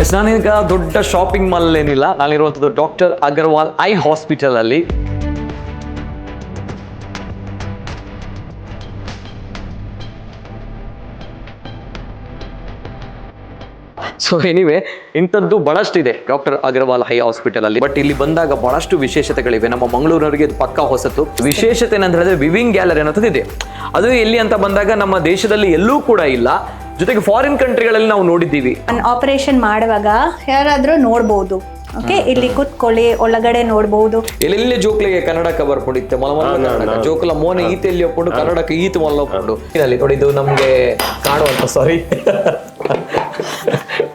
S, ನಾನೀಗ ದೊಡ್ಡ shopping mall ಏನಿಲ್ಲ, ನಾನಿರುವಂಥದ್ದು doctor Agarwal I hospital ಅಲ್ಲಿ. ಸೊ ಎನಿವೆ, ಇಂಥದ್ದು ಬಹಳಷ್ಟಿದೆ doctor Agarwal high hospital ಅಲ್ಲಿ. ಬಟ್ ಇಲ್ಲಿ ಬಂದಾಗ ಬಹಳಷ್ಟು ವಿಶೇಷತೆಗಳಿವೆ. ನಮ್ಮ ಮಂಗಳೂರಿನವರಿಗೆ ಇದು ಪಕ್ಕಾ ಹೊಸತು. ವಿಶೇಷತೆ ಏನಂತ ಹೇಳಿದ್ರೆ ವಿವಿಂಗ್ ಗ್ಯಾಲರಿ ಅನ್ನೋದು ಇದೆ. ಅದು ಎಲ್ಲಿ ಅಂತ ಬಂದಾಗ ನಮ್ಮ ದೇಶದಲ್ಲಿ ಎಲ್ಲೂ ಕೂಡ ಇಲ್ಲ. ಜೊತೆಗೆ ಫಾರಿನ್ ಕಂಟ್ರಿಗಳಲ್ಲಿ ನಾವು ನೋಡಿದ್ದೀವಿ. ಆಪರೇಷನ್ ಮಾಡುವಾಗ ಯಾರಾದ್ರೂ ನೋಡ್ಬೋದು. ಓಕೆ, ಇಲ್ಲಿ ಕುತ್ಕೊಳ್ಳಿ, ಒಳಗಡೆ ನೋಡ್ಬೋದು. ಎಲ್ಲೆಲ್ಲಿ ಜೋಕ್ಲಿಗೆ ಕನ್ನಡಕ ಬರ್ಕೊಂಡಿತ್ತೆ ಮೊಲ ಮೊಲ ಕನ್ನಡಕ ಜೋಕುಲ ಮೋನೆ ಈತ ಎಲ್ಲಿ ಒಪ್ಕೊಂಡು ಕನ್ನಡಕ ಈತ ಮೊಲ ಒಪ್ಕೊಂಡು. ಇಲ್ಲಿ ನೋಡಿ, ಇದು ನಮ್ಗೆ ಕಾಣುವಂತ, ಸಾರಿ,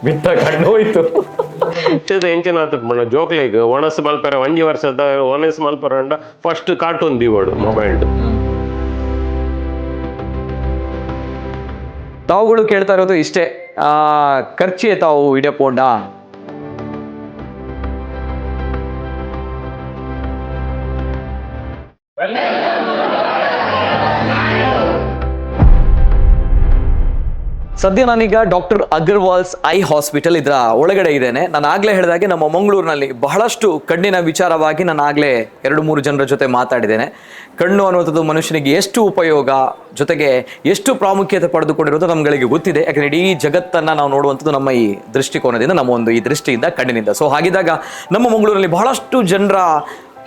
ಬಿಟ್ಟ ಕಣ್ಣು ಹೋಯ್ತು. ಇತ್ತದ ಎಂಚಿನ ಆತುಂಡು ಜೋಕ್ಲೆಗ್ ಒಣಸ್ ಮಲ್ಪೆರೆ ಒಂಜಿ ವರ್ಷದ ಒಣಸ್ ಮಲ್ಪೆರೆ ಅಂಡ ಫಸ್ಟ್ ಕಾರ್ಟೂನ್ ದೀವೊಡು ಮೊಬೈಲ್. ತಾವುಗಳು ಕೇಳ್ತಾ ಇರೋದು ಇಷ್ಟೇ, ಖರ್ಚೆ ತಾವು ಇಡಪೋಂಡ. ಸದ್ಯ ನಾನೀಗ doctor Agarwal's eye hospital ಇದರ ಒಳಗಡೆ ಇದ್ದೇನೆ. ನಾನು ಆಗ್ಲೇ ಹೇಳಿದಾಗೆ ನಮ್ಮ ಮಂಗಳೂರಿನಲ್ಲಿ ಬಹಳಷ್ಟು ಕಣ್ಣಿನ ವಿಚಾರವಾಗಿ ನಾನು ಆಗ್ಲೇ 2-3 ಜನರ ಜೊತೆ ಮಾತಾಡಿದ್ದೇನೆ. ಕಣ್ಣು ಅನ್ನುವಂಥದ್ದು ಮನುಷ್ಯನಿಗೆ ಎಷ್ಟು ಉಪಯೋಗ, ಜೊತೆಗೆ ಎಷ್ಟು ಪ್ರಾಮುಖ್ಯತೆ ಪಡೆದುಕೊಂಡಿರೋದು ನಮ್ಗಳಿಗೆ ಗೊತ್ತಿದೆ. ಯಾಕಂದ್ರೆ ಇಡೀ ಜಗತ್ತನ್ನ ನಾವು ನೋಡುವಂಥದ್ದು ನಮ್ಮ ಈ ದೃಷ್ಟಿಕೋನದಿಂದ, ನಮ್ಮ ಒಂದು ಈ ದೃಷ್ಟಿಯಿಂದ, ಕಣ್ಣಿನಿಂದ. ಸೊ ಹಾಗಿದ್ದಾಗ ನಮ್ಮ ಮಂಗಳೂರಲ್ಲಿ ಬಹಳಷ್ಟು ಜನರ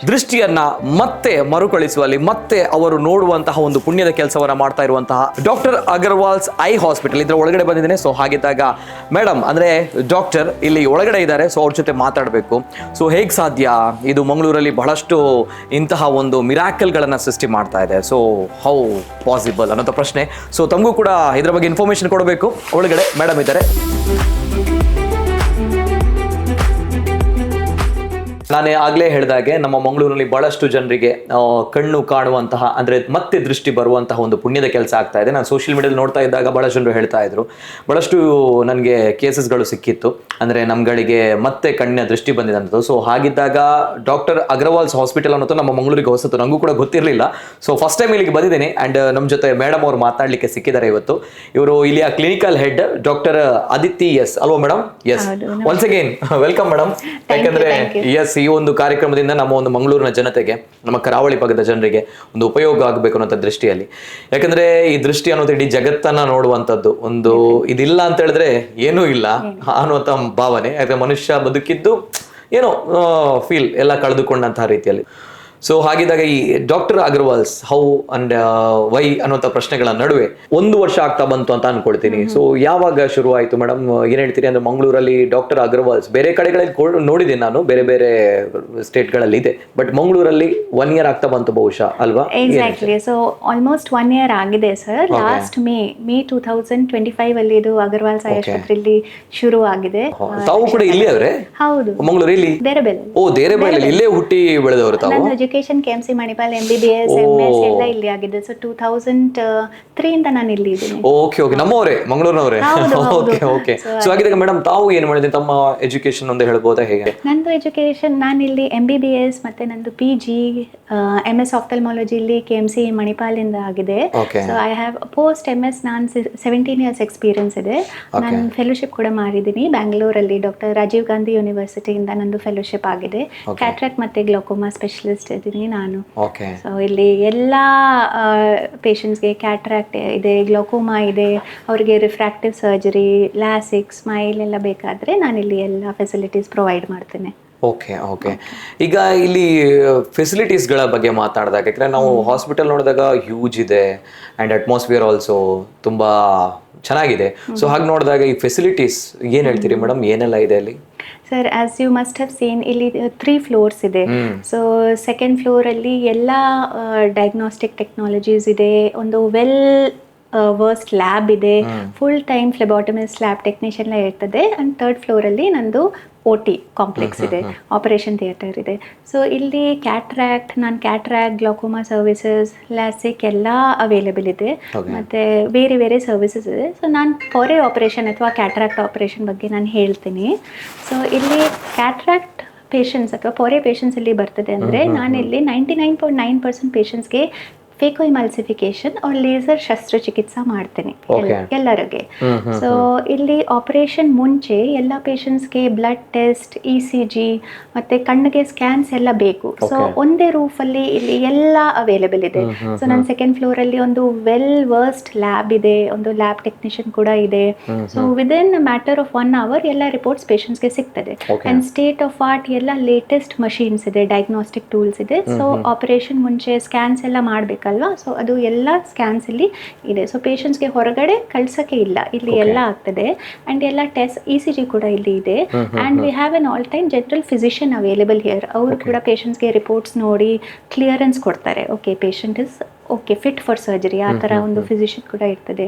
ದೃಷ್ಟಿಯನ್ನ ಮತ್ತೆ ಮರುಕಳಿಸುವಲ್ಲಿ, ಮತ್ತೆ ಅವರು ನೋಡುವಂತಹ ಒಂದು ಪುಣ್ಯದ ಕೆಲಸವನ್ನ ಮಾಡ್ತಾ ಇರುವಂತಹ doctor Agarwal's eye hospital ಇದರ ಒಳಗಡೆ ಬಂದಿದ್ದೇನೆ. ಸೊ ಹಾಗಿದ್ದಾಗ ಮೇಡಮ್ ಅಂದ್ರೆ ಡಾಕ್ಟರ್ ಇಲ್ಲಿ ಒಳಗಡೆ ಇದ್ದಾರೆ. ಸೊ ಅವ್ರ ಜೊತೆ ಮಾತಾಡಬೇಕು. ಸೊ ಹೇಗೆ ಸಾಧ್ಯ ಇದು? ಮಂಗಳೂರಲ್ಲಿ ಬಹಳಷ್ಟು ಇಂತಹ ಒಂದು ಮಿರಾಕಲ್ಗಳನ್ನ ಸೃಷ್ಟಿ ಮಾಡ್ತಾ ಇದೆ. So how possible ಅನ್ನೋಂಥ ಪ್ರಶ್ನೆ. ಸೊ ತಮಗೂ ಕೂಡ ಇದರ ಬಗ್ಗೆ ಇನ್ಫಾರ್ಮೇಶನ್ ಕೊಡಬೇಕು. ಒಳಗಡೆ ಮೇಡಮ್ ಇದ್ದಾರೆ. ನಾನೇ ಆಗ್ಲೇ ಹೇಳಿದಾಗೆ ನಮ್ಮ ಮಂಗಳೂರಿನಲ್ಲಿ ಬಹಳಷ್ಟು ಜನರಿಗೆ ಕಣ್ಣು ಕಾಣುವಂತಹ, ಅಂದ್ರೆ ಮತ್ತೆ ದೃಷ್ಟಿ ಬರುವಂತಹ ಒಂದು ಪುಣ್ಯದ ಕೆಲಸ ಆಗ್ತಾ ಇದೆ. ನಾನು ಸೋಷಿಯಲ್ ಮೀಡಿಯಾದಲ್ಲಿ ನೋಡ್ತಾ ಇದ್ದಾಗ ಬಹಳ ಜನರು ಹೇಳ್ತಾ ಇದ್ರು. ಬಹಳಷ್ಟು ನನಗೆ ಕೇಸಸ್ಗಳು ಸಿಕ್ಕಿತ್ತು, ಅಂದ್ರೆ ನಮ್ಗಳಿಗೆ ಮತ್ತೆ ಕಣ್ಣಿನ ದೃಷ್ಟಿ ಬಂದಿದೆ ಅಂತ. ಸೊ ಹಾಗಿದ್ದಾಗ ಡಾಕ್ಟರ್ ಅಗರ್ವಾಲ್ಸ್ ಹಾಸ್ಪಿಟಲ್ ಅನ್ನೋದು ನಮ್ಮ ಮಂಗಳೂರಿಗೆ ಹೊಸತು, ನನಗೂ ಕೂಡ ಗೊತ್ತಿರಲಿಲ್ಲ. So first time ಇಲ್ಲಿಗೆ ಬಂದಿದ್ದೀನಿ. ಅಂಡ್ ನಮ್ಮ ಜೊತೆ ಮೇಡಮ್ ಅವರು ಮಾತಾಡ್ಲಿಕ್ಕೆ ಸಿಕ್ಕಿದ್ದಾರೆ ಇವತ್ತು. ಇವರು ಇಲ್ಲಿಯ clinical head doctor Aditi S ಅಲ್ವಾ madam? Yes, once again welcome madam. ಯಾಕಂದ್ರೆ ಎಸ್, ಈ ಒಂದು ಕಾರ್ಯಕ್ರಮದಿಂದ ನಮ್ಮ ಒಂದು ಮಂಗಳೂರಿನ ಜನತೆಗೆ, ನಮ್ಮ ಕರಾವಳಿ ಭಾಗದ ಜನರಿಗೆ ಒಂದು ಉಪಯೋಗ ಆಗಬೇಕು ಅನ್ನೋ ದೃಷ್ಟಿಯಲ್ಲಿ. ಯಾಕಂದ್ರೆ ಈ ದೃಷ್ಟಿ ಅನ್ನೋದು ಇಡೀ ಜಗತ್ತನ್ನ ನೋಡುವಂಥದ್ದು ಒಂದು, ಇದಿಲ್ಲ ಅಂತ ಹೇಳಿದ್ರೆ ಏನೂ ಇಲ್ಲ ಅನ್ನುವಂಥ ಭಾವನೆ. ಯಾಕಂದ್ರೆ ಮನುಷ್ಯ ಬದುಕಿದ್ದು ಏನೋ ಫೀಲ್ ಎಲ್ಲ ಕಳೆದುಕೊಂಡಂತಹ ರೀತಿಯಲ್ಲಿ. ಸೊ ಹಾಗಿದ್ದಾಗ ಈ doctor Agarwal's how and why ಅನ್ನುವಂಥ ಪ್ರಶ್ನೆಗಳ ನಡುವೆ ಒಂದು ವರ್ಷ ಆಗ್ತಾ ಬಂತು ಅಂತ ಅನ್ಕೊಳ್ತೀನಿ. ಸೊ ಯಾವಾಗ ಶುರು ಆಯ್ತು ಮೇಡಮ್, ಏನ್ ಹೇಳ್ತೀರಿ? ಅಂದ್ರೆ ಮಂಗಳೂರಲ್ಲಿ ಡಾಕ್ಟರ್ ಅಗರ್ವಾಲ್ಸ್ ಬೇರೆ ಕಡೆಗಳಲ್ಲಿ ನೋಡಿದ್ದೀನಿ ನಾನು, ಬೇರೆ ಬೇರೆ ಸ್ಟೇಟ್ಗಳಲ್ಲಿ ಇದೆ, ಬಟ್ ಮಂಗಳೂರಲ್ಲಿ 1 ಇಯರ್ ಆಗ್ತಾ ಬಂತು ಬಹುಶಃ ಅಲ್ವಾ? Exactly, so almost 1 year ಆಗಿದೆ sir. Last May 2025 ಅಲ್ಲಿ ಇದು ಅಗರ್ವಾಲ್ಸ್ I ಆಸ್ಪತ್ರೆಯಲ್ಲಿ ಶುರು ಆಗಿದೆ. ತಾವು ಕೂಡ ಇಲ್ಲಿ ಅವರೇ? ಹೌದು, ಮಂಗಳೂರು ಇಲ್ಲಿ? ದೇರಬೆಲ್. ಓ, ದೇರೆಬೈಲಲ್ಲಿ ಇಲ್ಲೇ ಹುಟ್ಟಿ ಬೆಳೆದವರು ತಾವು? ನನ್ನ education KMC Manipal, MBBS, MS ಎಲ್ಲ ಇಲ್ಲಿ ಆಗಿದೆ. ಸೊ 2003 ಇಂದ ನಾನು ಇಲ್ಲಿ ಇದ್ದೀನಿ. ಓಕೆ ಓಕೆ, ನಮ್ಮವರೇ, ಮಂಗಳೂರಿನವರೇ. ಹೌದು. Okay okay. So ಹಾಗಿದ್ದಾಗ ಮೇಡಮ್ ತಾವು ಏನ್ ಮಾಡಿದ್ರಿ, ತಮ್ಮ ಎಜುಕೇಶನ್ ಒಂದು ಹೇಳ್ಬೋದಾ ಹೇಗೆ? ನಂದು ಎಜುಕೇಶನ್, ನಾನು ಇಲ್ಲಿ MBBS ಮತ್ತೆ ನಂದು PG MS ophthalmology ಇಲ್ಲಿ KMC ಮಣಿಪಾಲಿಂದ ಆಗಿದೆ. So I have post MS, ನಾನು 17 ಇಯರ್ಸ್ ಎಕ್ಸ್ಪೀರಿಯನ್ಸ್ ಇದೆ. ನಾನು ಫೆಲೋಶಿಪ್ ಕೂಡ ಮಾಡಿದ್ದೀನಿ ಬ್ಯಾಂಗ್ಳೂರಲ್ಲಿ, ಡಾಕ್ಟರ್ ರಾಜೀವ್ ಗಾಂಧಿ ಯೂನಿವರ್ಸಿಟಿಯಿಂದ ನಂದು ಫೆಲೋಶಿಪ್ ಆಗಿದೆ. ಕ್ಯಾಟ್ರಾಕ್ಟ್ ಮತ್ತೆ ಗ್ಲೋಕೋಮಾ ಸ್ಪೆಷಲಿಸ್ಟ್ ಇದ್ದೀನಿ ನಾನು. ಸೊ ಇಲ್ಲಿ ಎಲ್ಲ ಪೇಷಂಟ್ಸ್ಗೆ ಕ್ಯಾಟ್ರಾಕ್ಟ್ ಇದೆ, ಗ್ಲೋಕೋಮಾ ಇದೆ, ಅವರಿಗೆ refractive surgery, LASIK, smile ಎಲ್ಲ ಬೇಕಾದರೆ ನಾನಿಲ್ಲಿ ಎಲ್ಲ ಫೆಸಿಲಿಟೀಸ್ ಪ್ರೊವೈಡ್ ಮಾಡ್ತೇನೆ. ಓಕೆ ಓಕೆ, ಈಗ ಇಲ್ಲಿ ಫೆಸಿಲಿಟೀಸ್ಗಳ ಬಗ್ಗೆ ಮಾತಾಡಿದಾಗ, ಯಾಕಂದ್ರೆ ನಾವು ಹಾಸ್ಪಿಟಲ್ ನೋಡಿದಾಗ ಹ್ಯೂಜ್ ಇದೆ and atmosphere also ತುಂಬಾ ಚೆನ್ನಾಗಿದೆ. ಸೊ ಹಾಗೆ ನೋಡಿದಾಗ ಈ ಫೆಸಿಲಿಟೀಸ್ ಏನ್ ಹೇಳ್ತೀರಿ ಮೇಡಮ್, ಏನೆಲ್ಲ ಇದೆ ಅಲ್ಲಿ? Sir, as you must have seen, ಇಲ್ಲಿ 3 ಫ್ಲೋರ್ಸ್ ಇದೆ. ಸೊ ಸೆಕೆಂಡ್ ಫ್ಲೋರಲ್ಲಿ ಎಲ್ಲ ಡಯಾಗ್ನೋಸ್ಟಿಕ್ ಟೆಕ್ನಾಲಜೀಸ್ ಇದೆ, ಒಂದು well versed lab ಇದೆ, full time phlebotomist, lab technician ಎಲ್ಲ ಇರ್ತದೆ. ಆ್ಯಂಡ್ ಥರ್ಡ್ ಫ್ಲೋರಲ್ಲಿ ನಂದು OT complex ಇದೆ, ಆಪರೇಷನ್ ಥಿಯೇಟರ್ ಇದೆ. ಸೊ ಇಲ್ಲಿ ಕ್ಯಾಟ್ರಾಕ್ಟ್, ನಾನು cataract, glaucoma services, LASIK ಎಲ್ಲ ಅವೈಲೇಬಲ್ ಇದೆ. ಮತ್ತು ಬೇರೆ ಬೇರೆ ಸರ್ವಿಸಸ್ ಇದೆ. ಸೊ ನಾನು ಪೊರೆ ಆಪರೇಷನ್ ಅಥವಾ ಕ್ಯಾಟ್ರಾಕ್ಟ್ ಆಪರೇಷನ್ ಬಗ್ಗೆ ನಾನು ಹೇಳ್ತೀನಿ. ಸೊ ಇಲ್ಲಿ ಕ್ಯಾಟ್ರಾಕ್ಟ್ ಪೇಷಂಟ್ಸ್ ಅಥವಾ ಪೊರೆ ಪೇಷಂಟ್ಸ್ ಇಲ್ಲಿ ಬರ್ತದೆ ಅಂದರೆ, ನಾನಿಲ್ಲಿ 99.9% ಪೇಷಂಟ್ಸ್ಗೆ Phaco emulsification R laser ಶಸ್ತ್ರಚಿಕಿತ್ಸಾ ಮಾಡ್ತೇನೆ ಎಲ್ಲರಿಗೆ. ಸೊ ಇಲ್ಲಿ ಆಪರೇಷನ್ ಮುಂಚೆ ಎಲ್ಲ ಪೇಷಂಟ್ಸ್ಗೆ blood test, ECG ಮತ್ತೆ ಕಣ್ಣಿಗೆ ಸ್ಕ್ಯಾನ್ಸ್ ಎಲ್ಲ ಬೇಕು. ಸೊ ಒಂದೇ ರೂಫಲ್ಲಿ ಇಲ್ಲಿ ಎಲ್ಲ ಅವೈಲೇಬಲ್ ಇದೆ. ಸೊ ನನ್ನ ಸೆಕೆಂಡ್ ಫ್ಲೋರ್ ಅಲ್ಲಿ ಒಂದು well versed lab ಇದೆ, ಒಂದು ಲ್ಯಾಬ್ ಟೆಕ್ನಿಷಿಯನ್ ಕೂಡ ಇದೆ. So within matter of one hour ಎಲ್ಲ ರಿಪೋರ್ಟ್ಸ್ ಪೇಷಂಟ್ಸ್ಗೆ ಸಿಗ್ತದೆ. And state of art ಎಲ್ಲ ಲೇಟೆಸ್ಟ್ ಮಷೀನ್ಸ್ ಇದೆ, ಡಯಾಗ್ನೋಸ್ಟಿಕ್ ಟೂಲ್ಸ್ ಇದೆ. ಸೊ ಆಪರೇಷನ್ ಮುಂಚೆ ಸ್ಕ್ಯಾನ್ಸ್ ಎಲ್ಲ ಮಾಡಬೇಕಲ್ವಾ? ಸೊ ಅದು ಎಲ್ಲ ಸ್ಕ್ಯಾನ್ಸ್ ಇಲ್ಲಿ ಇದೆ. ಸೊ ಪೇಷಂಟ್ಸ್ಗೆ ಹೊರಗಡೆ ಕಳ್ಸೋಕ್ಕೆ ಇಲ್ಲ, ಇಲ್ಲಿ ಎಲ್ಲ ಆಗ್ತದೆ. ಆ್ಯಂಡ್ ಎಲ್ಲ ಟೆಸ್ಟ್, ಇಸಿಜಿ ಕೂಡ ಇಲ್ಲಿ ಇದೆ. And we have an all time general physician available here. ಅವರು ಕೂಡ ಪೇಷಂಟ್ಸ್ಗೆ ರಿಪೋರ್ಟ್ಸ್ ನೋಡಿ ಕ್ಲಿಯರೆನ್ಸ್ ಕೊಡ್ತಾರೆ, okay, patient is okay, fit for surgery. ಆ ಥರ ಒಂದು ಫಿಸಿಷಿಯನ್ ಕೂಡ ಇರ್ತದೆ.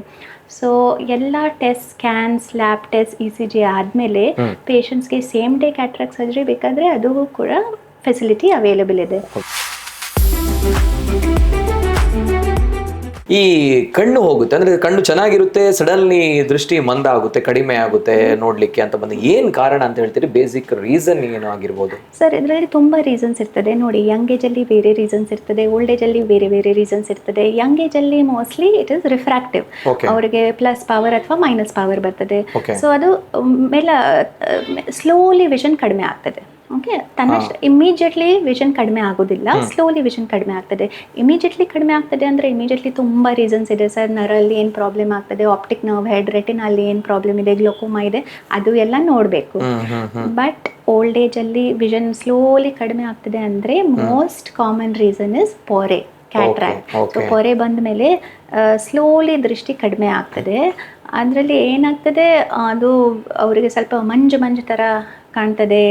ಸೊ ಎಲ್ಲ test, scans, lab test, ECG ಆದಮೇಲೆ ಪೇಷಂಟ್ಸ್ಗೆ same day cataract surgery ಬೇಕಾದರೆ ಅದು ಕೂಡ ಫೆಸಿಲಿಟಿ ಅವೈಲೇಬಲ್ ಇದೆ. ಈ ಕಣ್ಣು ಹೋಗುತ್ತೆ ಅಂದ್ರೆ, ಕಣ್ಣು ಚೆನ್ನಾಗಿರುತ್ತೆ, ಸಡನ್ಲಿ ದೃಷ್ಟಿ ಮಂದ ಆಗುತ್ತೆ, ಕಡಿಮೆ ಆಗುತ್ತೆ ನೋಡ್ಲಿಕ್ಕೆ ಅಂತ ಬಂದು ಏನ್ ಕಾರಣ ಅಂತ ಹೇಳ್ತೀರಿ? ಬೇಸಿಕ್ ರೀಸನ್ ಏನು ಆಗಿರ್ಬೋದು? ಸರ್, ಇದರಲ್ಲಿ ತುಂಬ ರೀಸನ್ಸ್ ಇರ್ತದೆ ನೋಡಿ. ಯಂಗ್ ಏಜಲ್ಲಿ ಬೇರೆ ರೀಸನ್ಸ್ ಇರ್ತದೆ, ಓಲ್ಡ್ ಏಜಲ್ಲಿ ಬೇರೆ ಬೇರೆ ರೀಸನ್ಸ್ ಇರ್ತದೆ. ಯಂಗ್ ಏಜಲ್ಲಿ mostly it is refractive. ಅವರಿಗೆ ಪ್ಲಸ್ ಪವರ್ ಅಥವಾ ಮೈನಸ್ ಪವರ್ ಬರ್ತದೆ. ಸೊ ಅದು ಮೇಲೆ ಸ್ಲೋಲಿ ವಿಷನ್ ಕಡಿಮೆ ಆಗ್ತದೆ. ಓಕೆ, ತನ್ನ ಇಮಿಡಿಯೇಟ್ಲಿ ವಿಷನ್ ಕಡಿಮೆ ಆಗೋದಿಲ್ಲ, ಸ್ಲೋಲಿ ವಿಷನ್ ಕಡಿಮೆ ಆಗ್ತದೆ. ಇಮಿಡಿಯೇಟ್ಲಿ ಕಡಿಮೆ ಆಗ್ತದೆ ಅಂದರೆ ಇಮಿಡಿಯೇಟ್ಲಿ ತುಂಬ ರೀಸನ್ಸ್ ಇದೆ ಸರ್. ನರಲ್ಲಿ ಏನು ಪ್ರಾಬ್ಲಮ್ ಆಗ್ತದೆ, optic nerve head, ರೆಟಿನಲ್ಲಿ ಏನು ಪ್ರಾಬ್ಲಮ್ ಇದೆ, ಗ್ಲೋಕೋಮಾ ಇದೆ, ಅದು ಎಲ್ಲ ನೋಡಬೇಕು. ಬಟ್ ಓಲ್ಡ್ ಏಜಲ್ಲಿ ವಿಷನ್ ಸ್ಲೋಲಿ ಕಡಿಮೆ ಆಗ್ತದೆ ಅಂದರೆ most common reason is ಪೊರೆ, cataract. So ಪೊರೆ ಬಂದ ಮೇಲೆ ಸ್ಲೋಲಿ ದೃಷ್ಟಿ ಕಡಿಮೆ ಆಗ್ತದೆ. ಅದರಲ್ಲಿ ಏನಾಗ್ತದೆ, ಅದು ಅವರಿಗೆ ಸ್ವಲ್ಪ ಮಂಜು ಮಂಜು ಥರ ಕಾಣ್ತದೆ,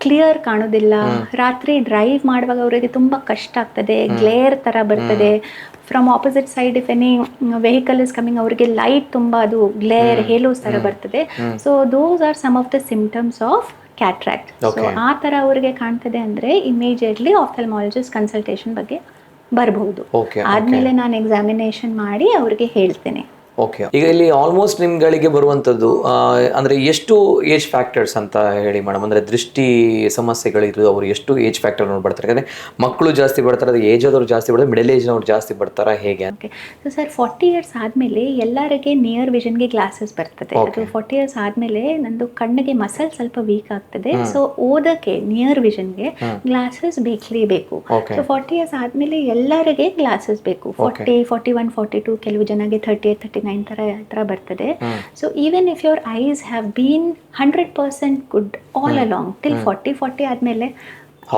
ಕ್ಲಿಯರ್ ಕಾಣೋದಿಲ್ಲ. ರಾತ್ರಿ ಡ್ರೈವ್ ಮಾಡುವಾಗ ಅವರಿಗೆ ತುಂಬ ಕಷ್ಟ ಆಗ್ತದೆ, ಗ್ಲೇರ್ ಥರ ಬರ್ತದೆ. From opposite side if any vehicle is coming, ಅವರಿಗೆ ಲೈಟ್ ತುಂಬ ಅದು ಗ್ಲೇರ್, ಹೇಲೋಸ್ ಥರ ಬರ್ತದೆ. So those are some of the symptoms of cataract. So ಆ ಥರ ಅವರಿಗೆ ಕಾಣ್ತದೆ ಅಂದರೆ immediately ophthalmologist consultation ಬಗ್ಗೆ ಬರಬಹುದು. ಆದಮೇಲೆ ನಾನು ಎಕ್ಸಾಮಿನೇಷನ್ ಮಾಡಿ ಅವರಿಗೆ ಹೇಳ್ತೇನೆ. ಓಕೆ, ಈಗ ಇಲ್ಲಿ ಆಲ್ಮೋಸ್ಟ್ ನಿಮ್ಗಳಿಗೆ ಬರುವಂಥದ್ದು ಅಂದ್ರೆ ಎಷ್ಟು ಏಜ್ ಫ್ಯಾಕ್ಟರ್ಸ್ ಅಂತ ಹೇಳಿ ಮೇಡಮ್. ಅಂದ್ರೆ ದೃಷ್ಟಿ ಸಮಸ್ಯೆಗಳಿದ್ರು ಅವರು ಎಷ್ಟು ಏಜ್ ಫ್ಯಾಕ್ಟರ್ ನೋಡಿ ಬರ್ತಾರೆ? ಯಾಕಂದ್ರೆ ಮಕ್ಕಳು ಜಾಸ್ತಿ ಬರ್ತಾರೆ, ಅದು ಏಜ್ ಆದವರು ಜಾಸ್ತಿ ಬರ್ತಾರೆ, ಮಿಡಲ್ ಏಜ್ನವ್ರು ಜಾಸ್ತಿ ಬರ್ತಾರಾ, ಹೇಗೆ? Okay, so sir, 40 years ಆದಮೇಲೆ ಎಲ್ಲರಿಗೆ ನಿಯರ್ ವಿಷನ್ಗೆ ಗ್ಲಾಸಸ್ ಬರ್ತದೆ. ಅದು 40 ಇಯರ್ಸ್ ಆದಮೇಲೆ ನಂದು ಕಣ್ಣಿಗೆ ಮಸಲ್ ಸ್ವಲ್ಪ ವೀಕ್ ಆಗ್ತದೆ. ಸೊ ಓದಕ್ಕೆ ನಿಯರ್ ವಿಷನ್ಗೆ ಗ್ಲಾಸಸ್ ಬೇಕೇಬೇಕು. ಸೊ 40 ಇಯರ್ಸ್ ಆದಮೇಲೆ ಎಲ್ಲರಿಗೆ ಗ್ಲಾಸಸ್ ಬೇಕು. 40, 41, 42, ಕೆಲವು ಜನಗೆ 38, 39 ಥರ ಥರ ಬರ್ತದೆ. So even if your eyes have been 100% good all along till 40, 40 ಆದಮೇಲೆ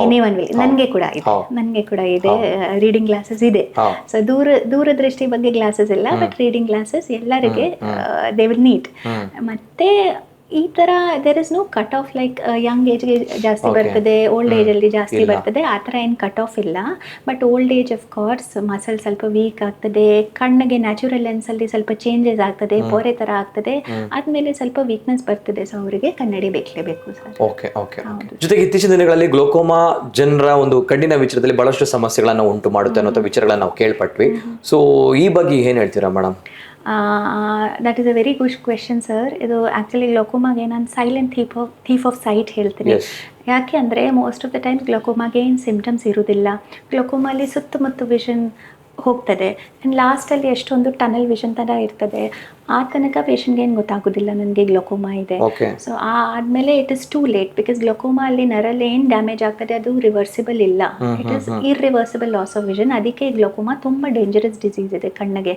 any one will. ನನಗೆ ಕೂಡ ಇದೆ. ನನಗೆ ಕೂಡ ಇದೆ, ರೀಡಿಂಗ್ ಗ್ಲಾಸಸ್ ಇದೆ. ಸೊ ದೂರದೃಷ್ಟಿ ಬಗ್ಗೆ ಗ್ಲಾಸಸ್ ಇಲ್ಲ, but reading glasses ಎಲ್ಲರಿಗೆ they will need. ಮತ್ತೆ ಈ ಥರ there is no cut off, like young ಏಜ್ಗೆ ಜಾಸ್ತಿ ಬರ್ತದೆ, ಓಲ್ಡ್ ಏಜಲ್ಲಿ ಜಾಸ್ತಿ ಬರ್ತದೆ, ಆ ಥರ ಏನು ಕಟ್ ಆಫ್ ಇಲ್ಲ. But old age, of course, muscle ಸ್ವಲ್ಪ ವೀಕ್ ಆಗ್ತದೆ, ಕಣ್ಣಿಗೆ ನ್ಯಾಚುರಲ್ ಲೆನ್ಸಲ್ಲಿ ಸ್ವಲ್ಪ ಚೇಂಜಸ್ ಆಗ್ತದೆ, ಪೊರೆ ಥರ ಆಗ್ತದೆ. ಆದಮೇಲೆ ಸ್ವಲ್ಪ ವೀಕ್ನೆಸ್ ಬರ್ತದೆ. ಸೊ ಅವರಿಗೆ ಕನ್ನಡಿ ಬೇಕೇಬೇಕು sir. Okay okay ಜೊತೆಗೆ ಇತ್ತೀಚಿನ ದಿನಗಳಲ್ಲಿ ಗ್ಲೋಕೋಮಾ ಜನರ ಒಂದು ಕಣ್ಣಿನ ವಿಚಾರದಲ್ಲಿ ಬಹಳಷ್ಟು ಸಮಸ್ಯೆಗಳನ್ನ ಉಂಟು ಮಾಡುತ್ತೆ ಅನ್ನೋ ವಿಚಾರಗಳನ್ನ ನಾವು ಕೇಳ್ಪಟ್ವಿ. ಸೊ ಈ ಬಗ್ಗೆ ಏನ್ ಹೇಳ್ತೀರಾ madam? That is a very good question, sir. ಇದು ಆ್ಯಕ್ಚುಲಿ ಗ್ಲೋಕೋಮಾಗೆ ನಾನು silent thief of sight ಹೇಳ್ತೀನಿ. ಯಾಕೆ ಅಂದರೆ most of the times ಗ್ಲೋಕೋಮಾಗೆ ಏನು ಸಿಮ್ಟಮ್ಸ್ ಇರೋದಿಲ್ಲ. ಗ್ಲೋಕೋಮಲ್ಲಿ ಸುತ್ತಮುತ್ತ ವಿಷನ್ ಹೋಗ್ತದೆ ಆ್ಯಂಡ್ ಲಾಸ್ಟಲ್ಲಿ ಎಷ್ಟೊಂದು ಟನಲ್ ವಿಷನ್ ಥರ ಇರ್ತದೆ. ಆ ತನಕ ಪೇಷಂಟ್ಗೆ ಏನು ಗೊತ್ತಾಗೋದಿಲ್ಲ ನನಗೆ ಗ್ಲೋಕೋಮಾ ಇದೆ. ಸೊ ಆ ಆದಮೇಲೆ it is too late, because glaucoma ಅಲ್ಲಿ ನರಲ್ಲಿ ಏನು ಡ್ಯಾಮೇಜ್ ಆಗ್ತದೆ ಅದು ರಿವರ್ಸಿಬಲ್ ಇಲ್ಲ. It is irreversible loss of vision. ಅದಕ್ಕೆ ಗ್ಲೋಕೋಮಾ ತುಂಬ ಡೇಂಜರಸ್ ಡಿಸೀಸ್ ಇದೆ ಕಣ್ಣಿಗೆ.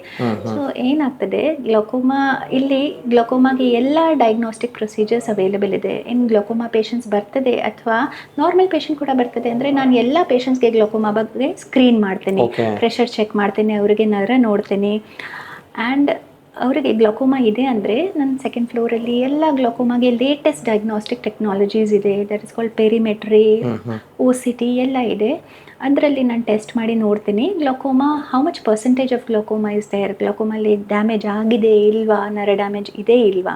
ಸೊ ಏನಾಗ್ತದೆ, ಗ್ಲೋಕೋಮಾ ಇಲ್ಲಿ ಗ್ಲೋಕೋಮಾಗೆ ಎಲ್ಲ diagnostic procedures available ಇದೆ. ಇನ್ ಗ್ಲೋಕೋಮಾ ಪೇಷಂಟ್ಸ್ ಬರ್ತದೆ ಅಥವಾ ನಾರ್ಮಲ್ ಪೇಷಂಟ್ ಕೂಡ ಬರ್ತದೆ ಅಂದರೆ ನಾನು ಎಲ್ಲ ಪೇಷಂಟ್ಸ್ಗೆ ಗ್ಲೋಕೋಮಾ ಬಗ್ಗೆ ಸ್ಕ್ರೀನ್ ಮಾಡ್ತೇನೆ. ಪ್ರೆಷರ್ ಚೆಕ್ ಮಾಡ್ತೇನೆ, ಅವರಿಗೆ ನರ ನೋಡ್ತೇನೆ. ಆ್ಯಂಡ್ ಅವರಿಗೆ ಗ್ಲೋಕೋಮಾ ಇದೆ ಅಂದರೆ ನನ್ನ ಸೆಕೆಂಡ್ ಫ್ಲೋರಲ್ಲಿ ಎಲ್ಲ ಗ್ಲೋಕೋಮಾಗೆ latest diagnostic technologies ಇದೆ. That is called perimetry, OCT ಎಲ್ಲ ಇದೆ. ಅದರಲ್ಲಿ ನಾನು ಟೆಸ್ಟ್ ಮಾಡಿ ನೋಡ್ತೀನಿ glaucoma, how much percentage of glaucoma is there, ಗ್ಲೋಕೋಮಲ್ಲಿ damage ಆಗಿದೆ ಇಲ್ವಾ, ನರ ಡ್ಯಾಮೇಜ್ ಇದೆ ಇಲ್ವಾ.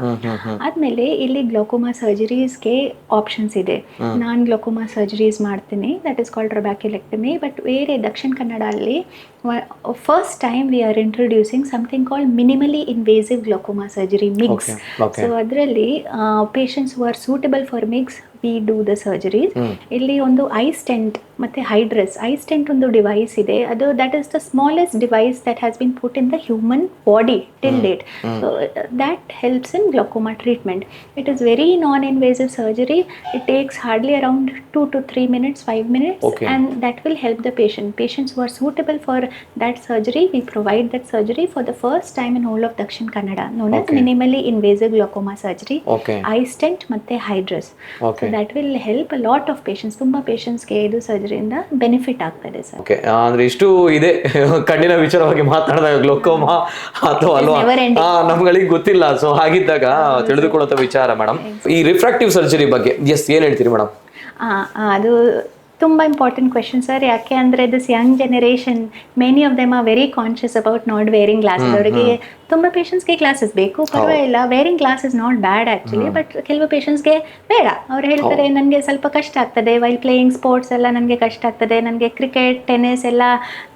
ಆದಮೇಲೆ ಇಲ್ಲಿ ಗ್ಲೋಕೋಮಾ ಸರ್ಜರೀಸ್ಗೆ ಆಪ್ಷನ್ಸ್ ಇದೆ. ನಾನು ಗ್ಲೋಕೋಮಾ ಸರ್ಜರೀಸ್ ಮಾಡ್ತೀನಿ, that is called trabeculectomy. But ಬೇರೆ ದಕ್ಷಿಣ ಕನ್ನಡ ಅಲ್ಲಿ first time we are introducing something called minimally invasive glaucoma surgery, MIGS. So ಅದರಲ್ಲಿ patients who are suitable for MIGS we do the surgeries. ಇಲ್ಲಿ ಒಂದು I stent ಮತ್ತು ಹೈಡ್ರಸ್. I stent ಒಂದು device ಇದೆ. ಅದು that is the smallest device that has been put in the human body till date. So that helps in glaucoma treatment. It is very non invasive surgery. It takes hardly around 2 to 3 minutes, 5 minutes, and that will help the patient. Patients who are suitable for that surgery, we provide that surgery for the first time in whole of Dakshin Kannada, known as minimally invasive glaucoma surgery. I stent ಮತ್ತೆ ಹೈಡ್ರಸ್. So that will help a lot of patients. ತುಂಬ ಪೇಷಂಟ್ಸ್ಗೆ ಇದು ಸರ್ಜರಿಯಿಂದ benefit ಆಗ್ತದೆ sir. Okay, ಅಂದ್ರೆ ಇಷ್ಟು ಇದೆ ಕಣ್ಣಿನ ವಿಚಾರವಾಗಿ ಮಾತನಾಡಿದಾಗ, ಗ್ಲೋಕೋಮಾ ಅಥವಾ ಅಲ್ವಾ? Never ending. ನಮ್ಗಳಿಗೆ ಗೊತ್ತಿಲ್ಲ. ಸೊ ಹಾಗಿದ್ದಾಗ ತಿಳಿದುಕೊಳ್ಳುವಂತ ವಿಚಾರ ಮೇಡಮ್. ಈ ರಿಫ್ರಾಕ್ಟಿವ್ ಸರ್ಜರಿ ಬಗ್ಗೆ ಎಸ್ ಏನ್ ಹೇಳ್ತೀರಿ ಮೇಡಮ್? ಅದು ತುಂಬ important question sir. ಯಾಕೆ ಅಂದರೆ this young generation, many of them are very conscious about not wearing glasses. ಅವರಿಗೆ ತುಂಬ ಪೇಷಂಟ್ಸ್ಗೆ ಗ್ಲಾಸಸ್ ಬೇಕು, ಪರವಾಗಿಲ್ಲ. Wearing glass is not bad actually, but ಕೆಲವು ಪೇಷಂಟ್ಸ್ಗೆ ಬೇಡ. ಅವ್ರು ಹೇಳ್ತಾರೆ, ನನಗೆ ಸ್ವಲ್ಪ ಕಷ್ಟ ಆಗ್ತದೆ, while playing sports ಎಲ್ಲ ನನಗೆ ಕಷ್ಟ ಆಗ್ತದೆ, ನನಗೆ ಕ್ರಿಕೆಟ್, ಟೆನ್ನಿಸ್ ಎಲ್ಲ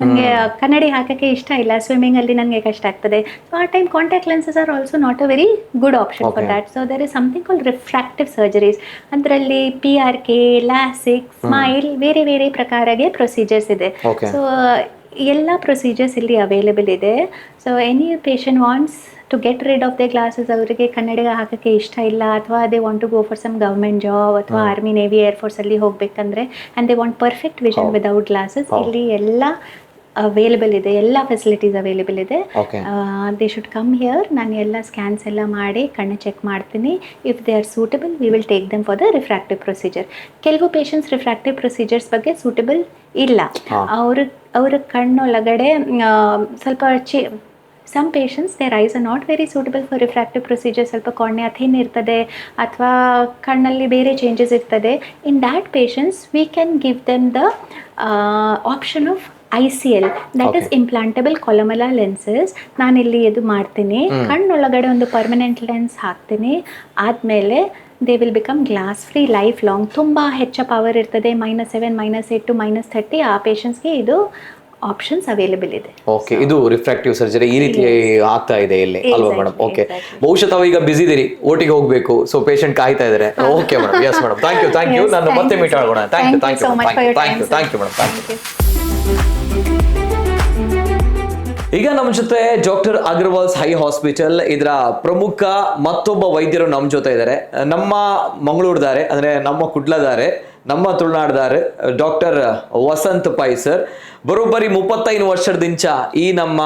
ನನಗೆ ಕನ್ನಡಿ ಹಾಕೋಕ್ಕೆ ಇಷ್ಟ ಇಲ್ಲ, ಸ್ವಿಮ್ಮಿಂಗಲ್ಲಿ ನನಗೆ ಕಷ್ಟ ಆಗ್ತದೆ. ಸೊ ಆ time contact lenses are also not a very good option for that. So there is something called refractive surgeries. ಅದರಲ್ಲಿ PRK, LASIK, smile, ಬೇರೆ ಬೇರೆ ಪ್ರಕಾರಗೆ ಪ್ರೊಸೀಜರ್ಸ್ ಇದೆ. ಸೊ ಎಲ್ಲ ಪ್ರೊಸೀಜರ್ಸ್ ಇಲ್ಲಿ ಅವೈಲೇಬಲ್ ಇದೆ. So any patient wants to get rid of the glasses, ಅವರಿಗೆ ಕನ್ನಡಿ ಹಾಕೋಕ್ಕೆ ಇಷ್ಟ ಇಲ್ಲ, ಅಥವಾ they want to go for some government job ಅಥವಾ army, navy, ಏರ್ಫೋರ್ಸಲ್ಲಿ ಹೋಗಬೇಕಂದ್ರೆ and they want perfect vision without glasses, ಇಲ್ಲಿ ಎಲ್ಲ ಅವೈಲೇಬಲ್ ಇದೆ, ಎಲ್ಲ ಫೆಸಿಲಿಟೀಸ್ ಅವೈಲೇಬಲ್ ಇದೆ. They should come here. ನಾನು ಎಲ್ಲ ಸ್ಕ್ಯಾನ್ಸ್ ಎಲ್ಲ ಮಾಡಿ ಕಣ್ಣು ಚೆಕ್ ಮಾಡ್ತೀನಿ. If they are suitable, we will take them for the refractive procedure. ಕೆಲವು patients refractive procedures ಬಗ್ಗೆ ಸೂಟಬಲ್ ಇಲ್ಲ. ಅವ್ರ ಅವರ ಕಣ್ಣೊಳಗಡೆ ಸ್ವಲ್ಪ ಚಿ some patients, their eyes are not very suitable for refractive procedure. ಸ್ವಲ್ಪ ಕಾರ್ನಿಯಾ ಥಿನ್ ಇರ್ತದೆ ಅಥವಾ ಕಣ್ಣಲ್ಲಿ ಬೇರೆ ಚೇಂಜಸ್ ಇರ್ತದೆ. In that patients, we can give them the option of ICL, that is implantable collamer lenses. ನಾನಿಲ್ಲಿ ಇದು ಮಾಡ್ತೀನಿ, ಕಣ್ಣೊಳಗಡೆ ಒಂದು ಪರ್ಮನೆಂಟ್ ಲೆನ್ಸ್ ಹಾಕ್ತೀನಿ. ಆದಮೇಲೆ they will become glass free life long. ತುಂಬ ಹೆಚ್ಚು ಪವರ್ ಇರ್ತದೆ, -7, -8 to -30. ಆ ಪೇಷಂಟ್ಸ್ಗೆ ಇದು ಆಪ್ಷನ್ಸ್ ಅವೈಲೇಬಲ್ ಇದೆ. ಓಕೆ, ಇದು ರಿಫ್ರಾಕ್ಟಿವ್ ಸರ್ಜರಿ ಈ ರೀತಿ ಆಗ್ತಾ ಇದೆ ಇಲ್ಲಿ ಅಲ್ವಾ ಮೇಡಮ್? ಓಕೆ, ಬಹುಶಃ ತಾವು ಈಗ ಬಿಸಿ ಇದೀರಿ, ಓಟಿಗೆ ಹೋಗ್ಬೇಕು. ಸೊ ಪೇಷಂಟ್ ಕಾಯ್ತಾ ಇದ್ದಾರೆ. Okay madam, yes madam, thank you, thank you. ನಾನು ಮತ್ತೆ ಮೀಟ್ ಆಗೋಣ. Thank you, thank you, thank you, thank you madam, thank you. ಈಗ ನಮ್ಮ ಜೊತೆ doctor Agarwal's I hospital ಇದರ ಪ್ರಮುಖ ಮತ್ತೊಬ್ಬ ವೈದ್ಯರು ನಮ್ಮ ಜೊತೆ ಇದ್ದಾರೆ. ನಮ್ಮ ಮಂಗಳೂರುದಾರೆ, ಅಂದ್ರೆ ನಮ್ಮ ಕುಡ್ಲದಾರೆ, ನಮ್ಮ ತುಳುನಾಡ್ದಾರೆ, doctor Vasant pi sir. ಬರೋಬ್ಬರಿ 35 ವರ್ಷದಿಂಚ ಈ ನಮ್ಮ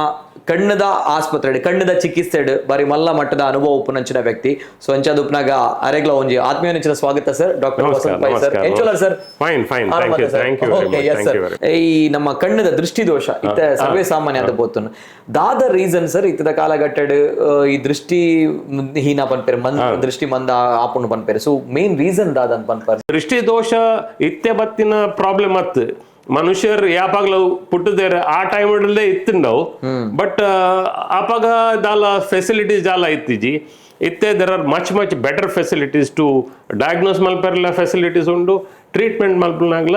ಕಣ್ಣದ ಆಸ್ಪತ್ರೆ, ಕಣ್ಣದ ಚಿಕಿತ್ಸೆ ಬಾರಿ ಮಲ್ಲ ಮಟ್ಟದ ಅನುಭವ ಉಪ್ಪುನಂಚಿನ ವ್ಯಕ್ತಿ. ಸೊ ಅಂಚಾದ ಉಪ್ನಾಗ ಅರೆಗ್ಲ ಒಂಜಿ ಆತ್ಮೀಯ ನೆಚ್ಚಿನ ಸ್ವಾಗತ sir, doctor Vasant pi sir. ಎಂಚೋಲ sir? Fine, fine, thank you, thank you very much, thank you very. ಈ ನಮ್ಮ ಕಣ್ಣದ ದೃಷ್ಟಿ ದೋಷ ಇತ್ತ ಸರ್ವೇ ಸಾಮಾನ್ಯ ಅಂತ ಪೋತುನು. ದಾದ ರೀಸನ್ ಸರ್ ಇತ್ತದ ಕಾಲಘಟ್ಟಡ್ ಈ ದೃಷ್ಟಿ ಹೀನ ಪನ್ಪೇರು, ಮಂದ ದೃಷ್ಟಿ ಮಂದ ಆಪುಂಡು ಪನ್ಪೇರು? So main reason ದಾದ ಅಂತ ಪನ್ಪೇರು? ದೃಷ್ಟಿ ದೋಷ ಇತ್ತೆ ಬತ್ತಿನ ಪ್ರಾಬ್ಲಮ್ ಅತ್ತು. ಮನುಷ್ಯರು ಯಾಪಾಗ್ಲ ಪುಟ್ಟದೇರ ಆ ಟೈಮ್ ಇತ್ತುಂಡವು. ಬಟ್ ಆಪಾಗ ದಾಲ ಫೆಸಿಲಿಟೀಸ್ ದಾಲ ಇತ್ತಿಜಿ. ಇತ್ತೆ there are much much better facilities to diagnose ಮಲ್ಪೆರ್ಲ facilities ಉಂಡು, ಟ್ರೀಟ್ಮೆಂಟ್ ಮಲ್ಪನಾಗ್ಲ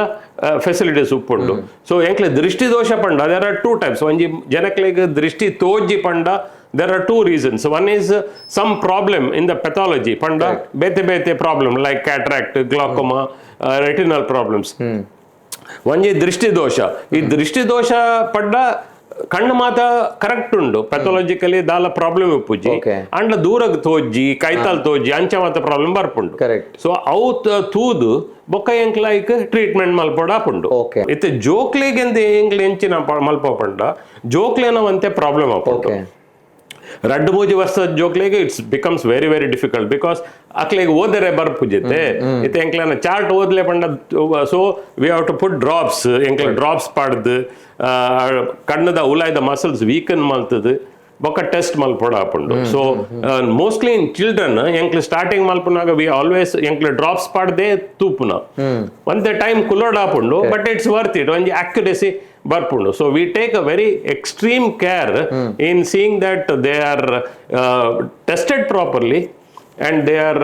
ಫೆಸಿಲಿಟೀಸ್ ಉಪ್ಪುಂಡು. ಸೊ ಎಂಕ್ಲೆ ದೃಷ್ಟಿ ದೋಷ ಪಂಡ there are two types. ಒಂಜಿ ಜನಕ್ಲೆಗ್ ದೃಷ್ಟಿ ತೋಜಿ ಪಂಡ there are two reasons. One is some problem in the pathology ಪಂಡ ಬೇತೆ ಬೇತೆ problem like cataract, glaucoma, retinal problems. ಒಂಜಿ ದೃಷ್ಟಿ ದೋಷ. ಈ ದೃಷ್ಟಿ ದೋಷ ಪಡ್ಡ ಕಣ್ಣು ಮಾತ ಕರೆಕ್ಟ್ ಉಂಡು, ಪೆಥಾಲಜಿಕಲಿ ದಾಲ ಪ್ರಾಬ್ಲಮ್ ಇಪ್ಪುಜಿ. ಅಂಡ ದೂರಗ್ ತೋಜ್ಜಿ, ಕೈತಾಲ್ ತೋಜ್ಜಿ, ಅಂಚ ಮಾತ ಪ್ರಾಬ್ಲಮ್ ಬರ್ಪುಂಡು. ಸೊ ಅವು ತೂದು ಬೊಕ್ಕ ಎಂಕ್ಲೈಕ್ ಟ್ರೀಟ್ಮೆಂಟ್ ಮಲ್ಪೊಡ ಆಪುಂಡು. ಇತ್ತೆ ಜೋಕ್ಲೆಗ್ ಎಂತ ಎಂಕ್ಲೆ ಎಂಚಿನ ಮಲ್ಪ ಪಂಡ ಜೋಕ್ಲೆನ ಒಂತೆ ಪ್ರಾಬ್ಲಮ್ ಆಪುಂಡು. ರಡ್ಡು ಮೂಜಿ ವರ್ಷದ ಜೋಕ್ಲೆಗ್ it's becomes very very difficult because ಅಕ್ಲೆಗ್ ಓದರೆ ಬರ್ಪುಜಿತ್ತೆ. ಇತ್ತೆ ಎಂಕ್ಲೆನ ಚಾರ್ಟ್ ಓದ್ಲೆ ಪಂಡ, so we have to put drops. ಎಂಕ್ಲೆ drops ಪಾಡ್ದು ಕಣ್ಣದ ಉಲಾಯ್ದ ಮಸಲ್ಸ್ ವೀಕನ್ ಮಲ್ತದು ಬೊಕ್ಕ ಟೆಸ್ಟ್ ಮಲ್ಪೊಡ ಆಪುಂಡು. So mostly in children ಎಂಕ್ಲೆ starting ಮಲ್ಪುನಾಗ we always ಎಂಕ್ಲೆ drops ಪಾಡ್ದೆ ತೂಪುನ. ಒಂದೇ ಟೈಮ್ ಕುಲೋಡ್ ಆಪುಂಡು, but it's worth it. ಒಂಜಿ ಅಕ್ಯುರೇಸಿ ಬರ್ಪುಂಡು. So we take a very extreme care in seeing that they are tested properly and they are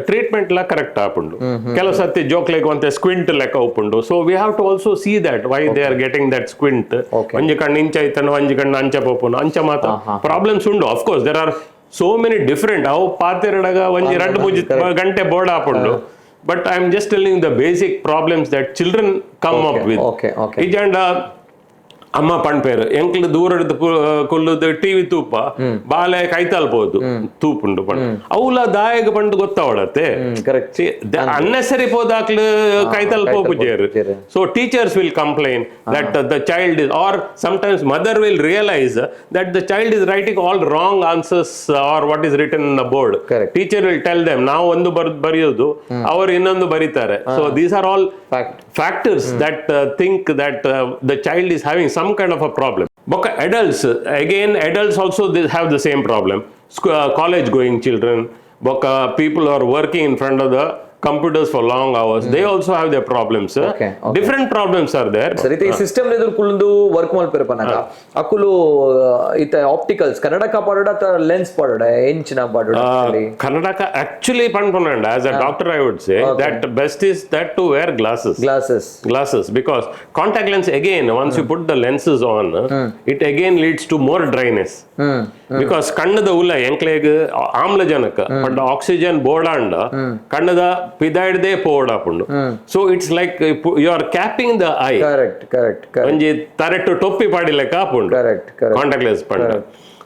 treatment law correct ಆಪುಂಡು. ಕೆಲವು ಸರ್ತಿ ಜೋಕ್ಲೆಗ್ ಒಂತೆ squint ಲೆಕ್ಕ ಉಪ್ಪುಂಡು. So we have to also see that why they are getting that squint. ಒಂಜಿ ಕಣ್ಣು ಇಂಚ ಐತಂಡ, ಒಂಜಿ ಕಣ್ಣು ಅಂಚ ಪೋಪುನು, ಅಂಚ ಮಾತ ಪ್ರಾಬ್ಲಮ್ಸ್ ಉಂಡು. Of course there are so many different. ಅವು ಪಾತೆರಡಗ ಒಂಜಿ ರಡ್ಡು ಮೂಜಿ ಗಂಟೆ ಬೋರ್ಡ್ ಆಪುಂಡು. But I am just telling the basic problems that children come up with. Okay okay ಇಜಾಂಡ ಅಮ್ಮ ಪಣ್ಪೇರು ಎಂಕ್ಲು ದೂರಡ್ದು ಕುಲ್ಲುದು TV ತೂಪ, ಬಾಲೆ ಕೈತಾಲ್ ಪೋದು ತೂಪುಂಡು ಪಂಡ, ಅವುಲ ದಾಯಗ ಪಂಡ್ ಗೊತ್ತಾವಡತ್ತೆ. ಕರೆಕ್ಟ್. ಅನ್ನೆಸರಿ ಪೋದಾಕ್ಲು ಕೈತಲ್ ಪೋಪುಜೇರು. ಪೋಪುಜೆರ್. So teachers will complain that the child is, or sometimes mother will realize that the child is writing all wrong answers or what is written in the board. Correct. Teacher will tell them, ನಾವು ಒಂದು ಬರೆಯೋದು, ಅವರು ಇನ್ನೊಂದು ಬರೀತಾರೆ. So these are all fact. Factors that think that the child is having some kind of a problem. But adults, again, adults also, they have the same problem. College going children, but people who are working in front of the computers for long hours, they also have their problems. Different problems are there. ಸರಿ, ಈ system ಎದುರು ಕುಲ್ದು work ಮಲ್ಪೆರ್ ಪನ್ನಗ ಅಕುಲು ಇತ್ತ opticals ಕನ್ನಡಕ ಪಾಡೋಡ ಅಥವಾ lens ಪಾಡೋಡ, ಎಂಚಿನ ಪಾಡೋಡ actually? ಕನ್ನಡಕ actually ಪನ್ಪುನಂಡ, as a doctor I would say that best is that to wear glasses. Glasses. Glasses, because contact lens, again, once you put the lenses on, it again leads to more dryness, because ಕಣ್ಣದ ಉಲ್ಲ ಎಂಕ್ಲೆಗ್ ಆಮ್ಲಜನಕ but oxygen ಬೋಡಾಂಡ ಕಣ್ಣದ ಪಿದಾಯ್ದೇ ಪೋಡಾಪುಂಡು. So it's like you are capping the eye. Correct correct correct. ಒಂಜಿ ತರೆಟ್ಟು ಟೊಪ್ಪಿ ಪಾಡಿಲೆಕ್ಕ ಆಪುಂಡು correct correct. Contact lens ಪಂಡ.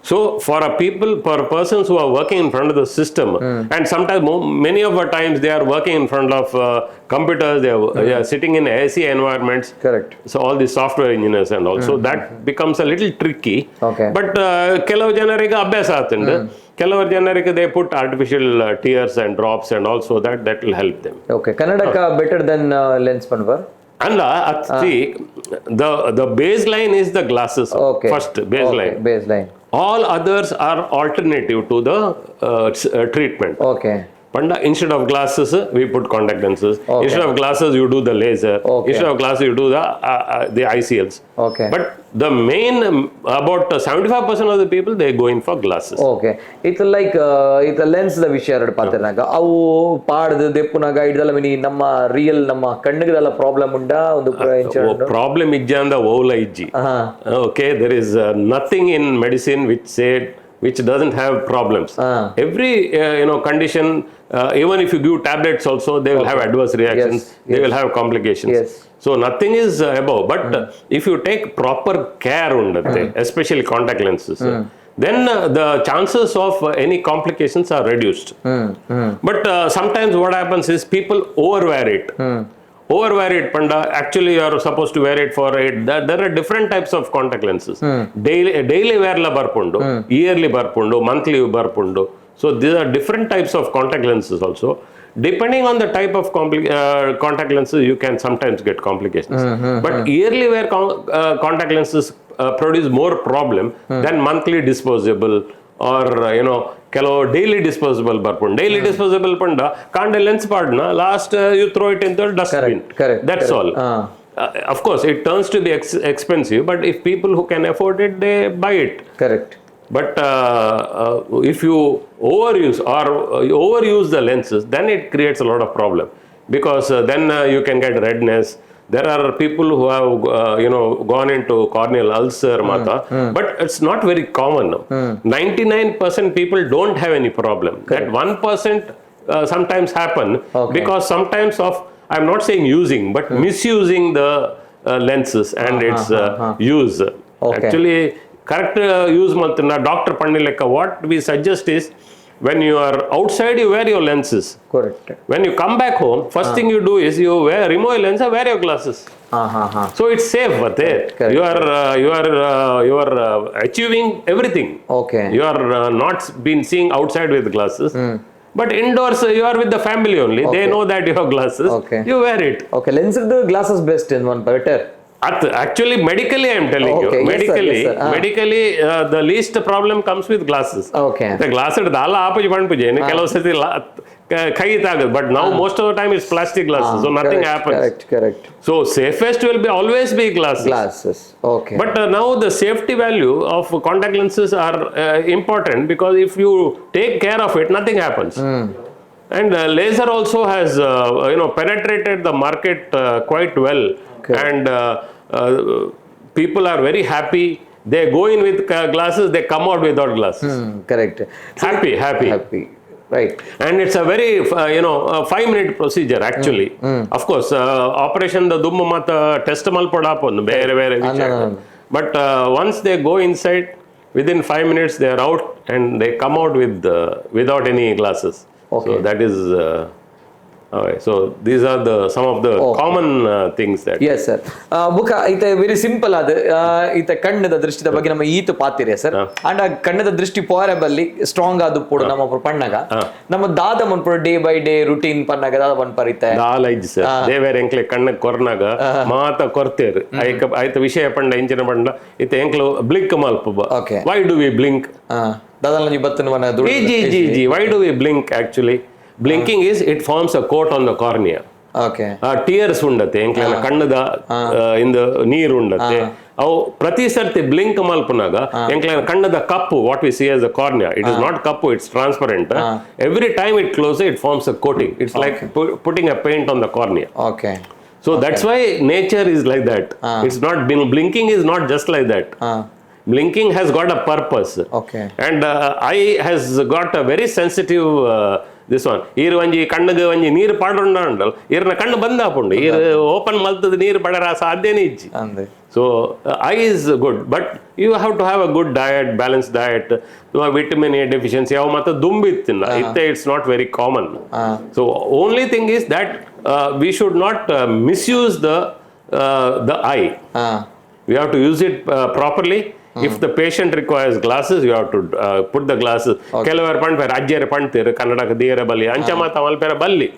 So for a people, for persons who are working in front of the system, and sometimes many of our times they are working in front of computers, they are sitting in AC environments. Correct. So all the software engineers and also that becomes a little tricky. But ಕೆಲವು ಜನರಿಗೆ ಅಭ್ಯಾಸ ಆತುಂಡು, ಕೆಲವರು ಜನರಿಗೆ they put artificial tears and drops and also that will help them. Okay, ಕನ್ನಡಕ better then lens ಪನ್ಪರ್. ಅಲ್ಲ, see, the base line is the glasses. First base line. Base line. All others are alternative to the treatment. Okay. ಪಂಡ instead of glasses we put contact lenses, instead of glasses you do the laser, instead of glasses you do the ICLs. Okay. But the main, about 75% of the people, they go in for glasses. Okay, ಇತ್ತ like ಇತ್ತ lens the ವಿಷಯ ಎರಡು ಪಾತ್ರನಾಗ ಅವು ಪಾಡ್ದು ದೆಪ್ಪುನಾಗ ಹಿಡ್ದಲ್ಲ mini ನಮ್ಮ real ನಮ್ಮ ಕಣ್ಣಿಗೆಲ್ಲ problem ಉಂಡಾ ಒಂದು problem ಇಜ್ಜಾಂದ ಓಲ ಇಜ್ಜಿ. ಹಾ. Okay, there is nothing in medicine which said which doesn't have problems. Every condition, even if you give tablets also, they will have adverse reactions, they will have complications. So nothing is above, but if you take proper care ಉಂಡತ್ತೆ, especially contact lenses, then the chances of any complications are reduced. Hmm hmm. But sometimes what happens is people overwear it. Overwear it, ಪಂಡ, actually you are supposed to wear it for it. There are different types of contact lenses. Daily wear ಲ ಬರ್ಪುಂಡು, yearly ಬರ್ಪುಂಡು, monthly ಬರ್ಪುಂಡು. So these are different types of contact lenses also. Depending on the type of contact lenses, you can sometimes get complications. But yearly wear contact lenses produce more problem than monthly disposable or ಕೆಲವು daily disposable ಬರ್ಪುಂಡು. Daily disposable ಪಂಡ ಕಾಂಡೆ lens ಪಾಡ್ನ, last you throw it in the dustbin. That's all. Ha. Of course it turns to be expensive, but if people who can afford it, they buy it. Correct. But if you overuse or overuse the lenses, then it creates a lot of problem, because then you can get redness. There are people who have gone into corneal ulcer ಮಾತ, but it's not very common. 99% people don't have any problem. That 1% sometimes happen because sometimes of, I'm not saying using, but misusing the lenses and its use. Actually correct use ಮಲ್ತಿನ doctor ಪಣ್ಣಿಲೆಕ್ಕ, what we suggest is, when you are outside, you wear your lenses. Correct. When you come back home, first thing you do is you wear remove your lens and wear your glasses. Ha ha ha. So it's safe, but Correct. You are achieving everything. Okay. You are not been seeing outside with glasses, but indoors you are with the family only. They know that you have glasses. You wear it. Okay, lens glasses best in one better. Actually, medically, I am telling you, Okay, yes, sir, medically, yes, sir. Ah. Medically, the least problem comes with glasses. Okay. Glass ದಾಲ ಆಪುಜಿ ಪಣ್ಪುಜಿ ಕೆಲವು ಸತಿ ಕೈ ತಾಗದು, but ನಾವು most of the time it's plastic glasses, so nothing happens. Correct correct. So safest will be always be glasses. Glasses, okay. But now the safety value of contact lenses are important, because if you take care of it, nothing happens. And laser also has penetrated the market quite well, and people are very happy. They go in with glasses, they come out without glasses. Correct. Happy, happy. Happy. Right. And it's a very 5 minute procedure, actually. Of course, operation the ದುಮ್ಮು ಮಾತ test ಮಲ್ಪೊಡು ಆಪೊಂದು ಬೇರೆ ಬೇರೆ. But once they go inside, within 5 minutes they are out and they come out without any glasses. So that is, so these are the some of the common things that yes sir. ಬುಕ್ಕ ಇತ್ತೆ very simple ಅದು ಇತ್ತೆ ಕಣ್ಣದ ದೃಷ್ಟಿದ ಬಗ್ಗೆ ನಮ್ಮ ಈತ ಪಾತಿರೆ sir. And ಆ ಕಣ್ಣದ ದೃಷ್ಟಿ ಪೋರೆ ಬಲ್ಲಿ ಸ್ಟ್ರಾಂಗ್ ಆದ ಪೋಡು ನಮ್ಮ ಪಣ್ಣಗ ನಮ್ಮ ದಾದ ಮನ್ಪುಡು day by day routine ಪಣ್ಣಗ ದಾದ ಮನ್ಪರ್ ಇತ್ತೆ? ದಾಲ ಇಜ್ಜಿ ಸರ್. ದೇವೇರ್ ಎಂಕ್ಲೆ ಕಣ್ಣ ಕೊರ್ನಾಗ ಮಾತ ಕೊರ್ತೇರು. ಐಕ ಐತ ವಿಷಯ ಪಂಡ ಇಂಚಿನ ಪಂಡ ಇತ್ತೆ ಎಂಕ್ಲು ಬ್ಲಿಂಕ್ ಮಲ್ಪ. Why do we blink? ದಾದಲ ಬತ್ತನ ಮನ. G G G, why do we blink? Actually, blinking is, it forms a coat on the cornea. ಆ ಟಿಯರ್ಸ್ ಉಂಡತೆ ಎಂಕ್ಲೆನ ಕಣ್ಣದ ಇಂದ ನೀರು ಉಂಡತೆ. ಅವು ಪ್ರತಿ ಸರ್ತಿ ಬ್ಲಿಂಕ್ ಮಲ್ಪುನಾಗ ಎಂಕ್ಲೆನ ಕಣ್ಣದ ಕಪ್ಪು, what we see as the cornea, it is not cup, it's transparent. Every time it close, it forms a coating. It's like putting a paint on the cornea. So that's why nature is like that. It's not been blinking is not just like that. Blinking has got a purpose. And eye has got a very sensitive this one. ಈರ್ ಒಂಜಿ ಕಣ್ಣಿಗೆ ಒಂಜಿ ನೀರು ಪಾಡುಂಡ ಉಂಡಲ್ ಈರ್ನ ಕಣ್ಣು ಬಂದ್ ಆಪುಂಡು. ಈರ್ open ಮಲ್ತದ ನೀರು ಪಡರ ಸಾಧ್ಯನೇ ಇಜ್ಜಿ. ಅಂದೆ. So eye is good, but you have to have a good diet, balanced diet. Vitamin A deficiency ಅವು ಮತ್ತೆ ದುಂಬಿತ್ತಿಲ್ಲ ಇತ್ತೆ, it's not very common. So only thing is that we should not misuse the eye. We have to use it properly. If the patient requires glasses, you have to put the glasses. ಕೆಲವರು ಪಣ್ಪೇರು ಅಜ್ಜಿಯರು ಪಣ್ತೇರು ಕನ್ನಡಕ್ಕೆ ದೇರ ಬಲ್ಲಿ ಅಂಚ ಮಾತ ಮಲ್ಪೇರ ಬಲ್ಲಿ.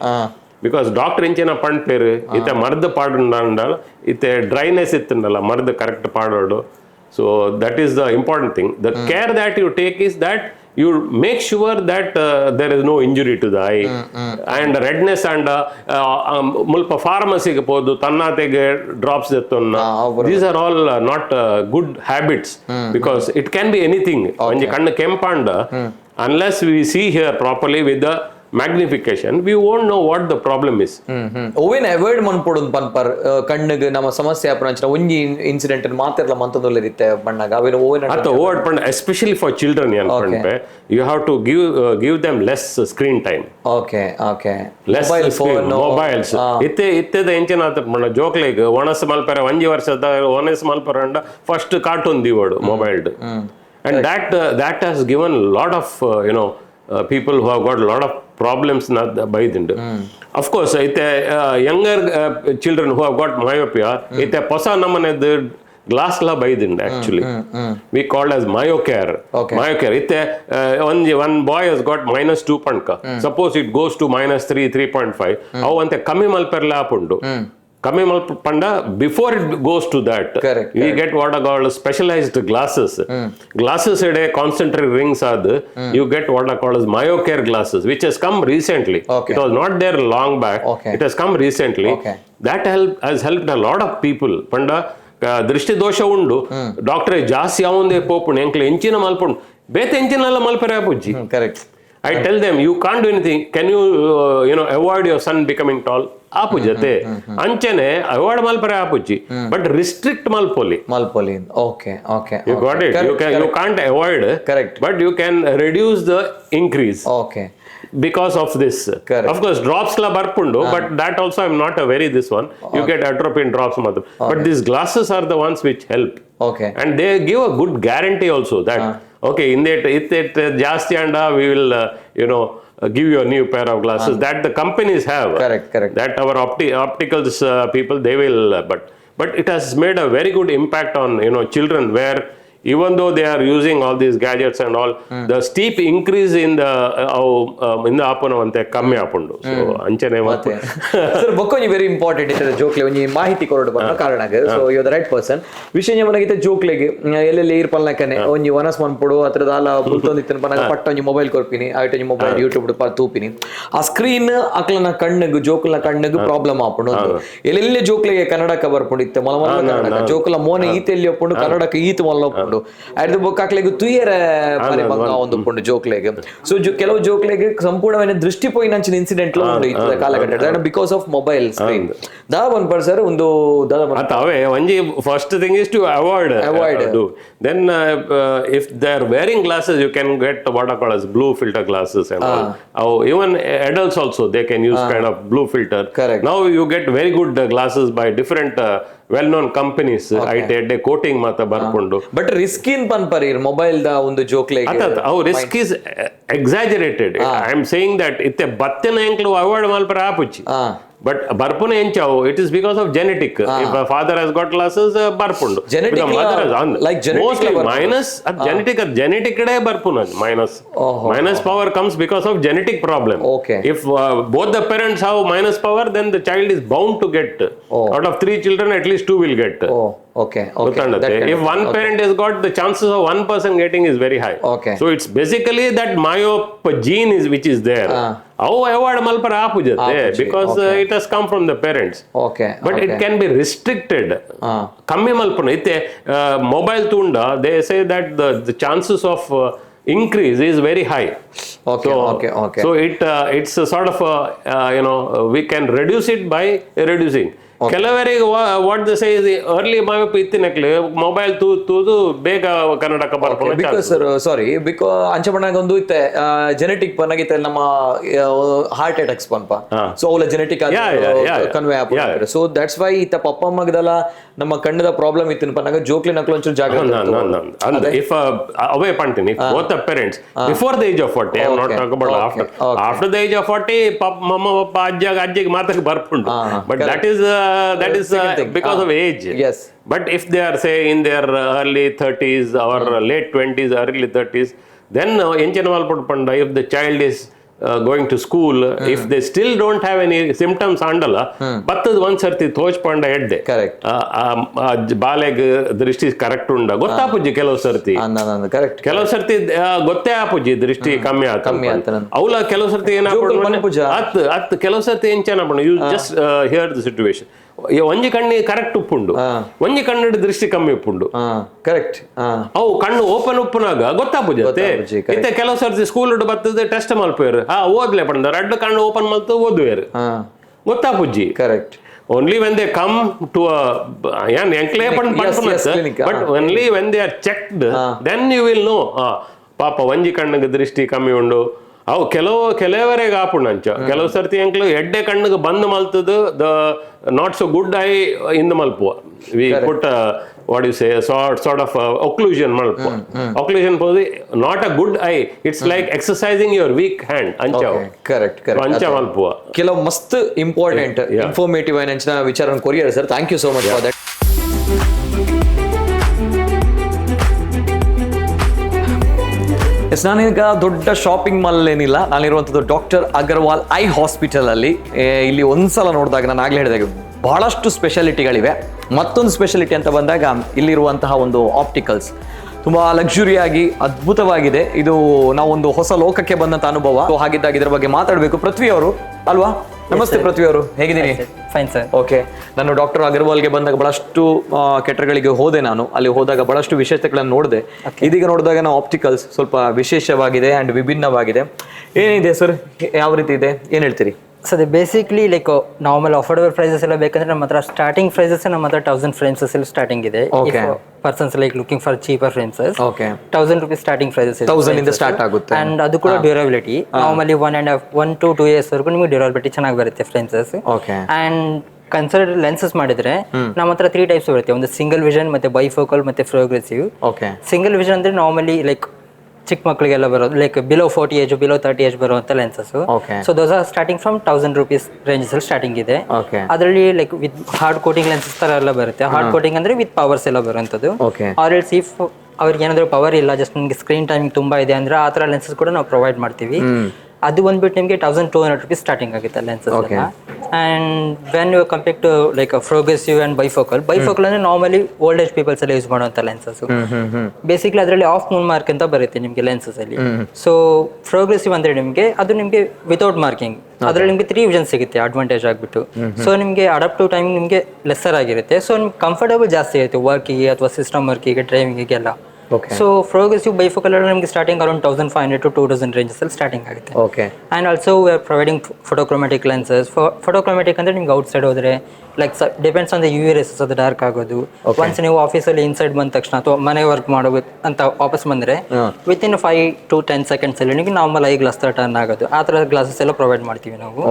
Because doctor ಇಂಚಿನ ಪಣ್ಪೇರು ಇತ್ತೆ ಮರ್ದ್ ಪಾಡುಂಡ ಇತ್ತೆ ಡ್ರೈನೆಸ್ ಇತ್ತುಂಡಲ್ಲ ಮರ್ದ್ correct ಪಾಡೋಡು. So that is the important thing. The care that you take is that you make sure that there is no injury to the eye and redness and ಮುಲ್ಪ ಫಾರ್ಮಸಿಗೆ ಪೋದು ತನ್ನಾತೆಗೆ drops ಎತ್ತೊನ್ನ. These are all not good habits because it can be anything. ಒಂಜಿ ಕಣ್ಣು ಕೆಂಪಾಂಡ, unless we see here properly with the magnification, we won't know what the problem is. Hmm hmm ಒವೇನ್ avoid ಮನ್ಪೊಡು ಪನ್ಪರ್ ಕಣ್ಣಿಗೆ ನಮ್ಮ ಸಮಸ್ಯೆ ಆಪುನ ಒಂಜಿ incident ಮಾತೆರ್ಲ ಮಂತೊಂದುಲ್ಲೆರಿತ್ತೆ ಬಣ್ಣಗ ಅವೇನು ಓವೇನ? ಅತ್ತ ಓಡ್ ಪಂಡ especially for children ಏನ್ ಪಂಪೆ, you have to give them less screen time. Okay okay less mobile phone. Mobiles. ಇತ್ತೆ ಇತ್ತೆದ ಎಂಚಿನ ಆತ ಪಂಡ ಜೋಕ್ಲೆಗ್ ಒಣಸ್ ಮಲ್ಪೆರೆ ಒಂಜಿ ವರ್ಷದ ಒಣಸ್ ಮಲ್ಪೆರೆ ಅಂಡ ಫಸ್ಟ್ ಕಾರ್ಟೂನ್ ದಿವೋಡು mobile, and that has given lot of people who have got lot of problems ಬೈದಿಂಡು. Of course ಇತ್ತೆ younger children who have got myopia, ಇತ್ತೆ ಹೊಸ ನಮನೆದು ಗ್ಲಾಸ್ ಲಾ ಬೈದಿಂಡು. Actually, we called as Myocare. Myocare ಇತ್ತೆ ಒಂಜಿ one boy has got -2 ಪಂಡ್ಕ, suppose it goes to -3, 3.5, ಅವು ಅಂತೆ ಕಮ್ಮಿ ಮಲ್ಪೆರ್ಲ ಆಪುಂಡು. ಕಮ್ಮಿ ಮಲ್ಪ ಪಂಡ before it goes to that, we get what are called specialized glasses. Glasses ಇಡೆ concentric rings ಆದ್ you get what are called Myocare glasses, which has come recently. It was not there long back. It has come recently. That has helped a lot of people. ಪಂಡ ದೃಷ್ಟಿ ದೋಷ ಉಂಡು doctor ಜಾಸ್ತಿ ಅವಂದೇ ಪೋಪುಂಡು ಎಂಕ್ಲೆ ಎಂಚಿನ ಮಲ್ಪುಂಡು ಬೇತೆ ಎಂಚಿನೆಲ್ಲ ಮಲ್ಪರೆ ಆಪುಜ್ಜಿ. Correct I tell them, you can't do anything. Can you, you know, avoid your son becoming tall? ಆಪುಜತೆ. ಅಂಚನೆ ಅವಾಯ್ಡ್ ಮಲ್ಪರೆ ಆಪುಜ್ಜಿ, ಬಟ್ ರಿಸ್ಟ್ರಿಕ್ಟ್ ಮಲ್ಪೊಲಿ. ಮಲ್ಪೊಲಿ, okay okay you got it? You can't avoid, Correct. But you can reduce the increase because of this. Correct. Of course, drops ಲ ಬರ್ಪುಂಡು, but that also I'm not a very this one. You get atropine drops ಮಾತ್ರ. But these glasses are the ones which help. And they give a good guarantee also that, okay, in that it ಜಾಸ್ತಿ and we will give you a new pair of glasses that the companies have. Correct, correct. That our opticals people, they will, but it has made a very good impact on children where even though they are using all these gadgets and all, the steep increase in the ಅವು in the ಆಪುನವಂತೆ ಕಮ್ಮಿ ಆಪುಂಡು. So ಅಂಚನೆ ಮತ್ತೆ sir ಬೊಕ್ಕ ಒಂಜಿ very important ಇತ್ತದ ಜೋಕ್ಲೆ ಒಂಜಿ ಮಾಹಿತಿ ಕೊರಡು ಬಂದ ಕಾರಣ. So you the right person. ವಿಷಯ ಮನಗಿತ್ತೆ ಜೋಕ್ಲೆಗ್ ಎಲ್ಲೆಲ್ಲಿ ಈರ್ ಪಲ್ನಕನೆ ಒಂಜಿ ವನಸ್ ಮನ್ಪೊಡು ಅತ್ರ ದಾಲ ಬುಲ್ತೊಂದಿತ್ತಿನ ಪನಗ ಪಟ್ಟ ಒಂಜಿ ಮೊಬೈಲ್ ಕೊರ್ಪಿನಿ. ಆಯ್ಟ್ ಒಂಜಿ ಮೊಬೈಲ್ ಯೂಟ್ಯೂಬ್ ತೂಪಿನಿ. ಆ ಸ್ಕ್ರೀನ್ ಅಕ್ಲನ ಕಣ್ಣಗ್ ಜೋಕ್ಲನ ಕಣ್ಣಗ್ ಪ್ರಾಬ್ಲಮ್ ಆಪುಂಡು. ಒಂದು ಎಲ್ಲೆಲ್ಲಿ ಜೋಕ್ಲೆಗೆ ಕನ್ನಡಕ ಬರ್ಪುಂಡು ಇತ್ತೆ ಮೊಲ ಮೊಲ ಕನ್ನಡಕ ಜೋಕುಲ ಮೋನೆ ಈತ ಎಲ್ಲಿ ಒಪ್ಪುಂಡು ಕನ್ನಡಕ ಈತ ಮೊಲ್ಲ ಒಪ್ಪುಂಡು. ಆವೊಂದುಪ್ಪುಂಡು. ಅಡ್ದು ಬೊಕ್ಕ ಅಕ್ಲೆಗ್ ತುಯ್ಯರೆ ಬಾರಿ ಬಂಗ ಆವೊಂದುಪ್ಪುಂಡು ಜೋಕ್ಲೆಗ್. ಸೊ ಕೆಲವು ಜೋಕ್ಲೆಗ್ ಸಂಪೂರ್ಣವಾಯಿನ ದೃಷ್ಟಿ ಪೋಯಿನಂಚಿನ ಇನ್ಸಿಡೆಂಟ್ ಉಂಡು ಇತ್ತದ ಕಾಲಘಟ್ಟಡ್ because of mobile screen. ದಾದ ಪನ್ಪರ್ ಸರ್ ಉಂದು ದಾದ? ಅತ್ತ ಅವೇ ಒಂಜಿ first thing is to avoid. Avoid. Then if they are wearing glasses, you can get what are called as blue filter glasses and all. ಅವು even adults also, they can use kind of blue filter. Correct. Now you get very good glasses by different well known companies. ಐಟ್ ಎಡ್ಡೆ coating ಮಾತ ಬರ್ಪುಂಡು. But risk in ಪನ್ಪರ್ mobile the ಒಂದು ಜೋಕ್ಲೆಗ್. ಅತ್ತ ಅವು risk is exaggerated, I am saying that. ಇತ್ತೆ ಬತ್ತಿನ ಎಂಕ್ಲು avoid ಮಲ್ಪರ ಆಪುಜಿ. But ಬರ್ಪುನ ಎಂಚಾವು, it is because of genetic. If father has got glasses, ಬರ್ಪುಂಡು. Genetic like genetic mostly ಲ ಬರ್ಪುಂಡು. ಮೈನಸ್ ಜೆನೆಟಿಕ್, genetic ಕಡೆ ಬರ್ಪುನ. Minus power comes because of genetic problem. If both the parents have minus power, then the child is bound to get. Out of three children, at least two will get. Okay okay If one parent has got, the chances of one person getting is very high. So it's basically that myope gene is which is there. ಅವು avoid ಮಲ್ಪರ ಆಪುಜತ್ತೆ because it has come from the parents. But it can be restricted, ಕಮ್ಮಿ ಮಲ್ಪುನ. ಇತ್ತೆ mobile ತೂಂಡ they say that the chances of increase is very high. Okay okay okay So it's sort of we can reduce it by reducing. ಕೆಲವರಿಗೆ what they say, early myope ಇತ್ತಿನಕ್ಲೆ mobile ತೂ ತೂದು ಬೇಗ ಕನ್ನಡಕ ಬರ್ಪುನ. Because sir, ಸಾರಿ, ಬಿಕಾ ಅಂಚ ಪಣ್ಣಾಗ ಒಂದು ಇತ್ತೆ genetic ಪನ್ನಾಗ ಇತ್ತೆ ನಮ್ಮ ಹಾರ್ಟ್ ಅಟ್ಯಾಕ್ಸ್ ಪನ್ಪ, ಸೊ ಅವಲ genetic convey. So that's why ಇತ್ತ ಪಪ್ಪ ಅಮ್ಮಗದಲ್ಲ ನಮ್ಮ ಕಣ್ಣದ ಪ್ರಾಬ್ಲಮ್ ಇತ್ತಿನ ಪನ್ನಾಗ ಜೋಕ್ಲಿ ನಕ್ಲು ಒಂಚೂರು ಜಾಗ್ರತೆ. If ಅವೇ ಪಂತೀನಿ, if both the parents before the age of 40, I not talk about after. After the age of 40, papa ಮಮ್ಮ ಪಪ್ಪ ಅಜ್ಜಾಗ ಅಜ್ಜಿಗೆ ಮಾತಕ್ಕೆ ಬರ್ಪುಂಡು, but that is because of age. But if they are, say, in their early 30s or late 20s, early 30s, then ಎಂಚಿನ ಮಲ್ಪೊಡು ಪಂಡ, if the child is going to school, if they still don't have any symptoms ಆಂಡಲ, ಬತ್ತದ ಒಂದ್ ಸರ್ತಿ ತೋಚ್ ಪಂಡ ಎಡ್ಡೆ. ಬಾಲೆಗ್ ದೃಷ್ಟಿ ಕರೆಕ್ಟ್ ಉಂಡ ಗೊತ್ತಾಪುಜಿ ಕೆಲವು ಸರ್ತಿ. ಕರೆಕ್ಟ್ ಕೆಲವು ಸರ್ತಿ ಗೊತ್ತೇ ಆಪುಜಿ ದೃಷ್ಟಿ ಕಮ್ಮಿ ಆತ. ಕಮ್ಮಿ ಆತ. ಅವಲ ಕೆಲವು ಸರ್ತಿ ಜೋಕುಲು ಪನ್ಪುಜ. ಅತ್ ಅತ್ ಕೆಲವು ಸರ್ತಿ ಎಂಚನ, you just hear the situation. ಒಂಜಿ ಕಣ್ಣಿ ಕರೆಕ್ಟ್ ಉಪ್ಪುಂಡು, ಒಂಜಿ ಕಣ್ಣು ದೃಷ್ಟಿ ಕಮ್ಮಿ ಉಪ್ಪುಂಡು. ಕರೆಕ್ಟ್ ಅವು ಕಣ್ಣು ಓಪನ್ ಉಪ್ಪುನಾಗ ಗೊತ್ತಾಪುಜತ್ತೆ. ಗೊತ್ತಾಪುಜಿ, correct. ಇತ್ತೆ ಕೆಲವು ಸರ್ತಿ ಸ್ಕೂಲ್ ಬರ್ತದೆ, ಟೆಸ್ಟ್ ಮಲ್ಪೇರು, ಹಾ ಓದ್ಲೆ ಪಂಡ ರಡ್ಡು ಕಣ್ಣು open ಮಲ್ತು ಓದುವೇರು, ಗೊತ್ತಾಪುಜಿ. Only when they come to ಏನ್ ಎಂಕ್ಲೇ yes, clinic, but only when they are checked, then you will know. ಪಾಪ ಒಂಜಿ ಕಣ್ಣಿಗೆ ದೃಷ್ಟಿ ಕಮ್ಮಿ ಉಂಡು. ಅವು ಕೆಲವು ಕೆಲವರೆಗೆ ಆಪುಂಡು ಅಂಚ. ಕೆಲವು ಸರ್ತಿ ಎಂಕ್ಲು ಎಡ್ಡೆ ಕಣ್ಣಿಗೆ bandh ಮಲ್ತದು the not so good eye ಇಂದ ಮಲ್ಪುವ, we put, what you say, sort of occlusion ಮಲ್ಪುವ. ಒಕ್ಲೂಷನ್ ಪೋದು not a good eye, it's like exercising your weak hand ಅಂಚ. ಕರೆಕ್ಟ್ ಕರೆಕ್ಟ್ ಅಂಚ ಮಲ್ಪುವ. ಕೆಲವು ಮಸ್ತ್ ಇಂಪಾರ್ಟೆಂಟ್ ಇನ್ಫಾರ್ಮೇಟಿವ್ ಅಂಚಿನ ವಿಚಾರ courier sir. Thank you so much for that. Yes, ನಾನೀಗ ದೊಡ್ಡ shopping mall ಏನಿಲ್ಲ, ನಾನಿರುವಂಥದ್ದು doctor Agarwal I hospital ಅಲ್ಲಿ. ಇಲ್ಲಿ ಒಂದ್ಸಲ ನೋಡಿದಾಗ, ನಾನು ಆಗ್ಲೇ ಹೇಳಿದಾಗ ಬಹಳಷ್ಟು ಸ್ಪೆಷಾಲಿಟಿಗಳಿವೆ. ಮತ್ತೊಂದು ಸ್ಪೆಷಾಲಿಟಿ ಅಂತ ಬಂದಾಗ ಇಲ್ಲಿರುವಂತಹ ಒಂದು ಆಪ್ಟಿಕಲ್ಸ್ ತುಂಬಾ ಲಕ್ಸುರಿಯಾಗಿ ಅದ್ಭುತವಾಗಿದೆ. ಇದು ನಾವೊಂದು ಹೊಸ ಲೋಕಕ್ಕೆ ಬಂದಂತ ಅನುಭವ. So, ಹಾಗಿದ್ದಾಗ ಇದರ ಬಗ್ಗೆ ಮಾತಾಡಬೇಕು. ಪೃಥ್ವಿ ಅವರು ಅಲ್ವಾ? ನಮಸ್ತೆ ಪೃಥ್ವಿ ಅವರು, ಹೇಗಿದ್ದೀರಿ? Fine sir. Okay, ನಾನು ಡಾಕ್ಟರ್ ಅಗರ್ವಾಲ್ಗೆ ಬಂದಾಗ ಬಹಳಷ್ಟು ಕೆಟರ್ಗಳಿಗೆ ಹೋದೆ ನಾನು. ಅಲ್ಲಿ ಹೋದಾಗ ಬಹಳಷ್ಟು ವಿಶೇಷತೆಗಳನ್ನು ನೋಡಿದೆ. ಇದೀಗ ನೋಡಿದಾಗ ನಾವು ಆಪ್ಟಿಕಲ್ಸ್ ಸ್ವಲ್ಪ ವಿಶೇಷವಾಗಿದೆ ಅಂಡ್ ವಿಭಿನ್ನವಾಗಿದೆ. ಏನಿದೆ ಸರ್, ಯಾವ ರೀತಿ ಇದೆ, ಏನ್ ಹೇಳ್ತೀರಿ? ಸೊ ಅದೇ basically like normal affordable prices ಎಲ್ಲ ಬೇಕಂದ್ರೆ ನಮ್ಮ ಹತ್ರ ಸ್ಟಾರ್ಟಿಂಗ್ ಪ್ರೈಸಸ್ ನಮ್ಮ ಹತ್ರ 1000 ಫ್ರೇಮ್ಸಸ್ ಅಲ್ಲಿ ಸ್ಟಾರ್ಟಿಂಗ್ ಇದೆ. Persons like looking for cheaper frames, ₹1000 starting prices. 1000 ಇಂದ ಸ್ಟಾರ್ಟ್ ಆಗುತ್ತೆ. ಅಂಡ್ ಅದು ಕೂಡ durability normally 1.5, 1 to 2 years ವರೆಗೂ ನಿಮಗೆ ಡ್ಯೂರಬಿಲಿಟಿ ಚೆನ್ನಾಗಿ ಬರುತ್ತೆ ಫ್ರೇಮ್ಸಸ್. And consider lenses ಮಾಡಿದ್ರೆ ನಮ್ಮ ಹತ್ರ ತ್ರೀ ಟೈಪ್ಸ್ ಬರುತ್ತೆ. ಒಂದು ಸಿಂಗಲ್ ವಿಷನ್, ಮತ್ತೆ ಬೈಫೋಕಲ್, ಮತ್ತೆ progressive. Single vision ಅಂದ್ರೆ ನಾರ್ಮಲಿ ಲೈಕ್ ಚಿಕ್ಕ ಮಕ್ಕಳಿಗೆಲ್ಲ ಬರೋದು, like below 40 age, below 30 age ಬರುವಂತ lenses. So those are starting from ₹1000 ranges ಅಲ್ಲಿ ಸ್ಟಾರ್ಟಿಂಗ್ ಇದೆ. ಅದರಲ್ಲಿ like with hard coating lenses ತರ ಎಲ್ಲ ಬರುತ್ತೆ. ಹಾರ್ಡ್ ಕೋಟಿಂಗ್ ಅಂದ್ರೆ ವಿತ್ ಪವರ್ಸ್ ಎಲ್ಲ ಬರುವಂತದ್ದು. R else if ಅವ್ರಿಗೆ ಏನಾದರೂ ಪವರ್ ಇಲ್ಲ, ಜಸ್ಟ್ ನಿಮಗೆ ಸ್ಕ್ರೀನ್ ಟೈಮಿಂಗ್ ತುಂಬಾ ಇದೆ ಅಂದ್ರೆ ಆ ಥರ ಲೆನ್ಸಸ್ ಕೂಡ ನಾವು ಪ್ರೊವೈಡ್ ಮಾಡ್ತೀವಿ. ಅದು ಬಂದ್ಬಿಟ್ಟು ನಿಮಗೆ ₹1200 ಸ್ಟಾರ್ಟಿಂಗ್ ಆಗುತ್ತೆ lenses. And when you compare to like progressive and bifocal, bifocal ಅಂದ್ರೆ normally old age people's ಎಲ್ಲ ಯೂಸ್ ಮಾಡುವಂಥ ಲೆನ್ಸಸ್. ಬೇಸಿಕ್ಲಿ ಅದರಲ್ಲಿ half Moon mark ಅಂತ ಬರುತ್ತೆ ನಿಮಗೆ ಲೆನ್ಸಸ್ ಅಲ್ಲಿ. ಸೊ ಪ್ರೋಗ್ರೆಸಿವ್ ಅಂದ್ರೆ ನಿಮಗೆ ಅದು ನಿಮಗೆ ವಿತೌಟ್ ಮಾರ್ಕಿಂಗ್, ಅದರಲ್ಲಿ ನಿಮಗೆ ತ್ರೀ ವಿಷನ್ ಸಿಗುತ್ತೆ ಅಡ್ವಾಂಟೇಜ್ ಆಗಿಬಿಟ್ಟು. ಸೊ ನಿಮಗೆ ಅಡಾಪ್ಟಿವ್ ಟೈಮ್ ನಿಮಗೆ ಲೆಸ್ಸರ್ ಆಗಿರುತ್ತೆ. ಸೊ ನಿಮ್ಗೆ ಕಂಫರ್ಟಬಲ್ ಜಾಸ್ತಿ ಇರುತ್ತೆ ವರ್ಕಿಗೆ ಅಥವಾ ಸಿಸ್ಟಮ್ ವರ್ಕಿಗೆ, ಡ್ರೈವಿಂಗಿಗೆ ಎಲ್ಲ. So Progressive bifocal ನಿಮಗೆ starting around 1500 to 2000 ranges ಅಲ್ಲಿ starting ಆಗುತ್ತೆ. And also we are providing photochromatic lenses. Photochromatic ಅಂದರೆ ನಿಮ್ಗೆ ಔಟ್ side ಹೋದರೆ, like, depends on the UV rays, ಅದು dark ಆಗೋದು. ಒನ್ಸ್ ನೀವು ಆಫೀಸಲ್ಲಿ ಇನ್ಸೈಡ್ ಬಂದ ತಕ್ಷಣ ಅಥವಾ ಮನೆ ವರ್ಕ್ ಮಾಡೋದು ಅಂತ ವಾಪಸ್ ಬಂದರೆ, within 5 to 10 seconds ಅಲ್ಲಿ ನಿಮಗೆ normal I glass ಥರ ಟರ್ನ್ ಆಗೋದು. ಆ ಥರ ಗ್ಲಾಸಸ್ ಎಲ್ಲ ಪ್ರೊವೈಡ್ ಮಾಡ್ತೀವಿ ನಾವು.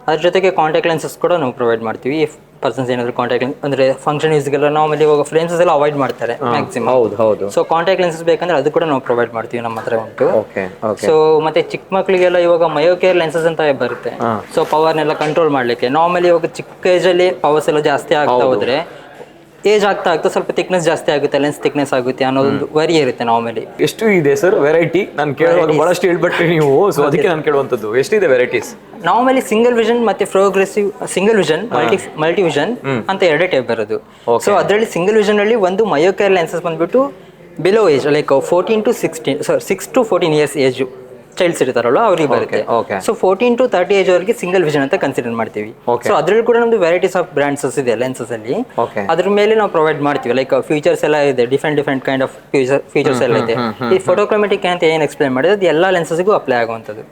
ಅದ್ರ ಜೊತೆಗೆ ಕಾಂಟ್ಯಾಕ್ಟ್ ಲೆನ್ಸಸ್ ಕೂಡ ನಾವು ಪ್ರೊವೈಡ್ ಮಾಡ್ತೀವಿ. If persons ಏನಾದರೂ ಕಾಂಟ್ಯಾಕ್ಟ್ ಲೆನ್ಸ್ ಅಂದರೆ ಫಂಕ್ಷನ್ ಯೂಸ್ಗೆಲ್ಲ ನಾರ್ಮಲಿ ಇವಾಗ ಫ್ರೇಮ್ಸ್ ಎಲ್ಲ ಅವಾಯ್ಡ್ ಮಾಡ್ತಾರೆ ಮ್ಯಾಕ್ಸಿಮಮ್. ಹೌದು ಹೌದು so contact lenses ಬೇಕಂದ್ರೆ ಅದು ಕೂಡ ನಾವು ಪ್ರೊವೈಡ್ ಮಾಡ್ತೀವಿ, ನಮ್ಮ ಹತ್ರ ಉಂಟು. ಓಕೆ ಓಕೆ so ಮತ್ತೆ ಚಿಕ್ಕ ಮಕ್ಕಳಿಗೆಲ್ಲ ಇವಾಗ ಮಯೋಕೇರ್ ಲೆನ್ಸಸ್ ಅಂತ ಬರುತ್ತೆ. ಸೊ ಪವರ್ನೆಲ್ಲ ಕಂಟ್ರೋಲ್ ಮಾಡ್ಲಿಕ್ಕೆ. ನಾರ್ಮಲಿ ಇವಾಗ ಚಿಕ್ಕ ಏಜ್ ಅಲ್ಲಿ ಪವರ್ಸ್ ಎಲ್ಲ ಜಾಸ್ತಿ ಆಗ್ತಾ ಹೋದ್ರೆ, ಏಜ್ ಆಗ್ತಾ ಆಗ್ತಾ ಸ್ವಲ್ಪ ಥಿಕ್ನೆಸ್ ಜಾಸ್ತಿ ಆಗುತ್ತೆ, ಲೆನ್ಸ್ ಥಿಕ್ನೆಸ್ ಆಗುತ್ತೆ ಅನ್ನೋದೊಂದು ವರಿ ಇರುತ್ತೆ ನಾರ್ಮಲಿ. ಎಷ್ಟು ಇದೆ ಸರ್ ವೆರೈಟಿ? ನಾನು ಕೇಳುವಾಗ ಬಹಳಷ್ಟು ಹೇಳ್ಬಿಟ್ರಿ ನೀವು. ಸೊ ಅದಕ್ಕೆ ನಾನು ಕೇಳುವಂಥದ್ದು, ಎಷ್ಟಿದೆ varieties? Normally single vision ಮತ್ತೆ progressive, single vision, multi vision ಅಂತ ಎರಡೇ ಟೈಪ್ ಬರೋದು. ಸೊ ಅದರಲ್ಲಿ ಸಿಂಗಲ್ ವಿಷನ್ ಅಲ್ಲಿ ಒಂದು ಮಯೋಕೇರ್ ಲೆನ್ಸಸ್ ಬಂದ್ಬಿಟ್ಟು below age, like 14 to 16, sorry, 6 to 14 years age childs ಇರ್ತಾರಲ್ಲ, ಅವ್ರಿಗೆ ಬರುತ್ತೆ. So 14 to 30 age ಅವರಿಗೆ ಸಿಂಗಲ್ ವಿಷನ್ ಅಂತ ಕನ್ಸಿಡರ್ ಮಾಡ್ತೀವಿ. ಸೊ ಅದ್ರಲ್ಲಿ ಕೂಡ ನಮ್ದು varieties of brands ಇದೆ ಲೆನ್ಸಸ್ ಅಲ್ಲಿ. ಅದ್ರ ಮೇಲೆ ನಾವು ಪ್ರೊವೈಡ್ ಮಾಡ್ತೀವಿ. ಲೈಕ್ ಫೀಚರ್ಸ್ ಎಲ್ಲ ಇದೆ, different different kind of features ಎಲ್ಲ ಇದೆ. ಈ ಫೋಟೋಕ್ರೋಮೆಟಿಕ್ ಅಂತ ಏನು ಎಕ್ಸ್ಪ್ಲೈನ್ ಮಾಡಿದ್ರೆ, ಅದು ಎಲ್ಲ ಲೆನ್ಸಸ್ಗೂ ಅಪ್ಲೈ ಆಗುವಂಥದ್ದು.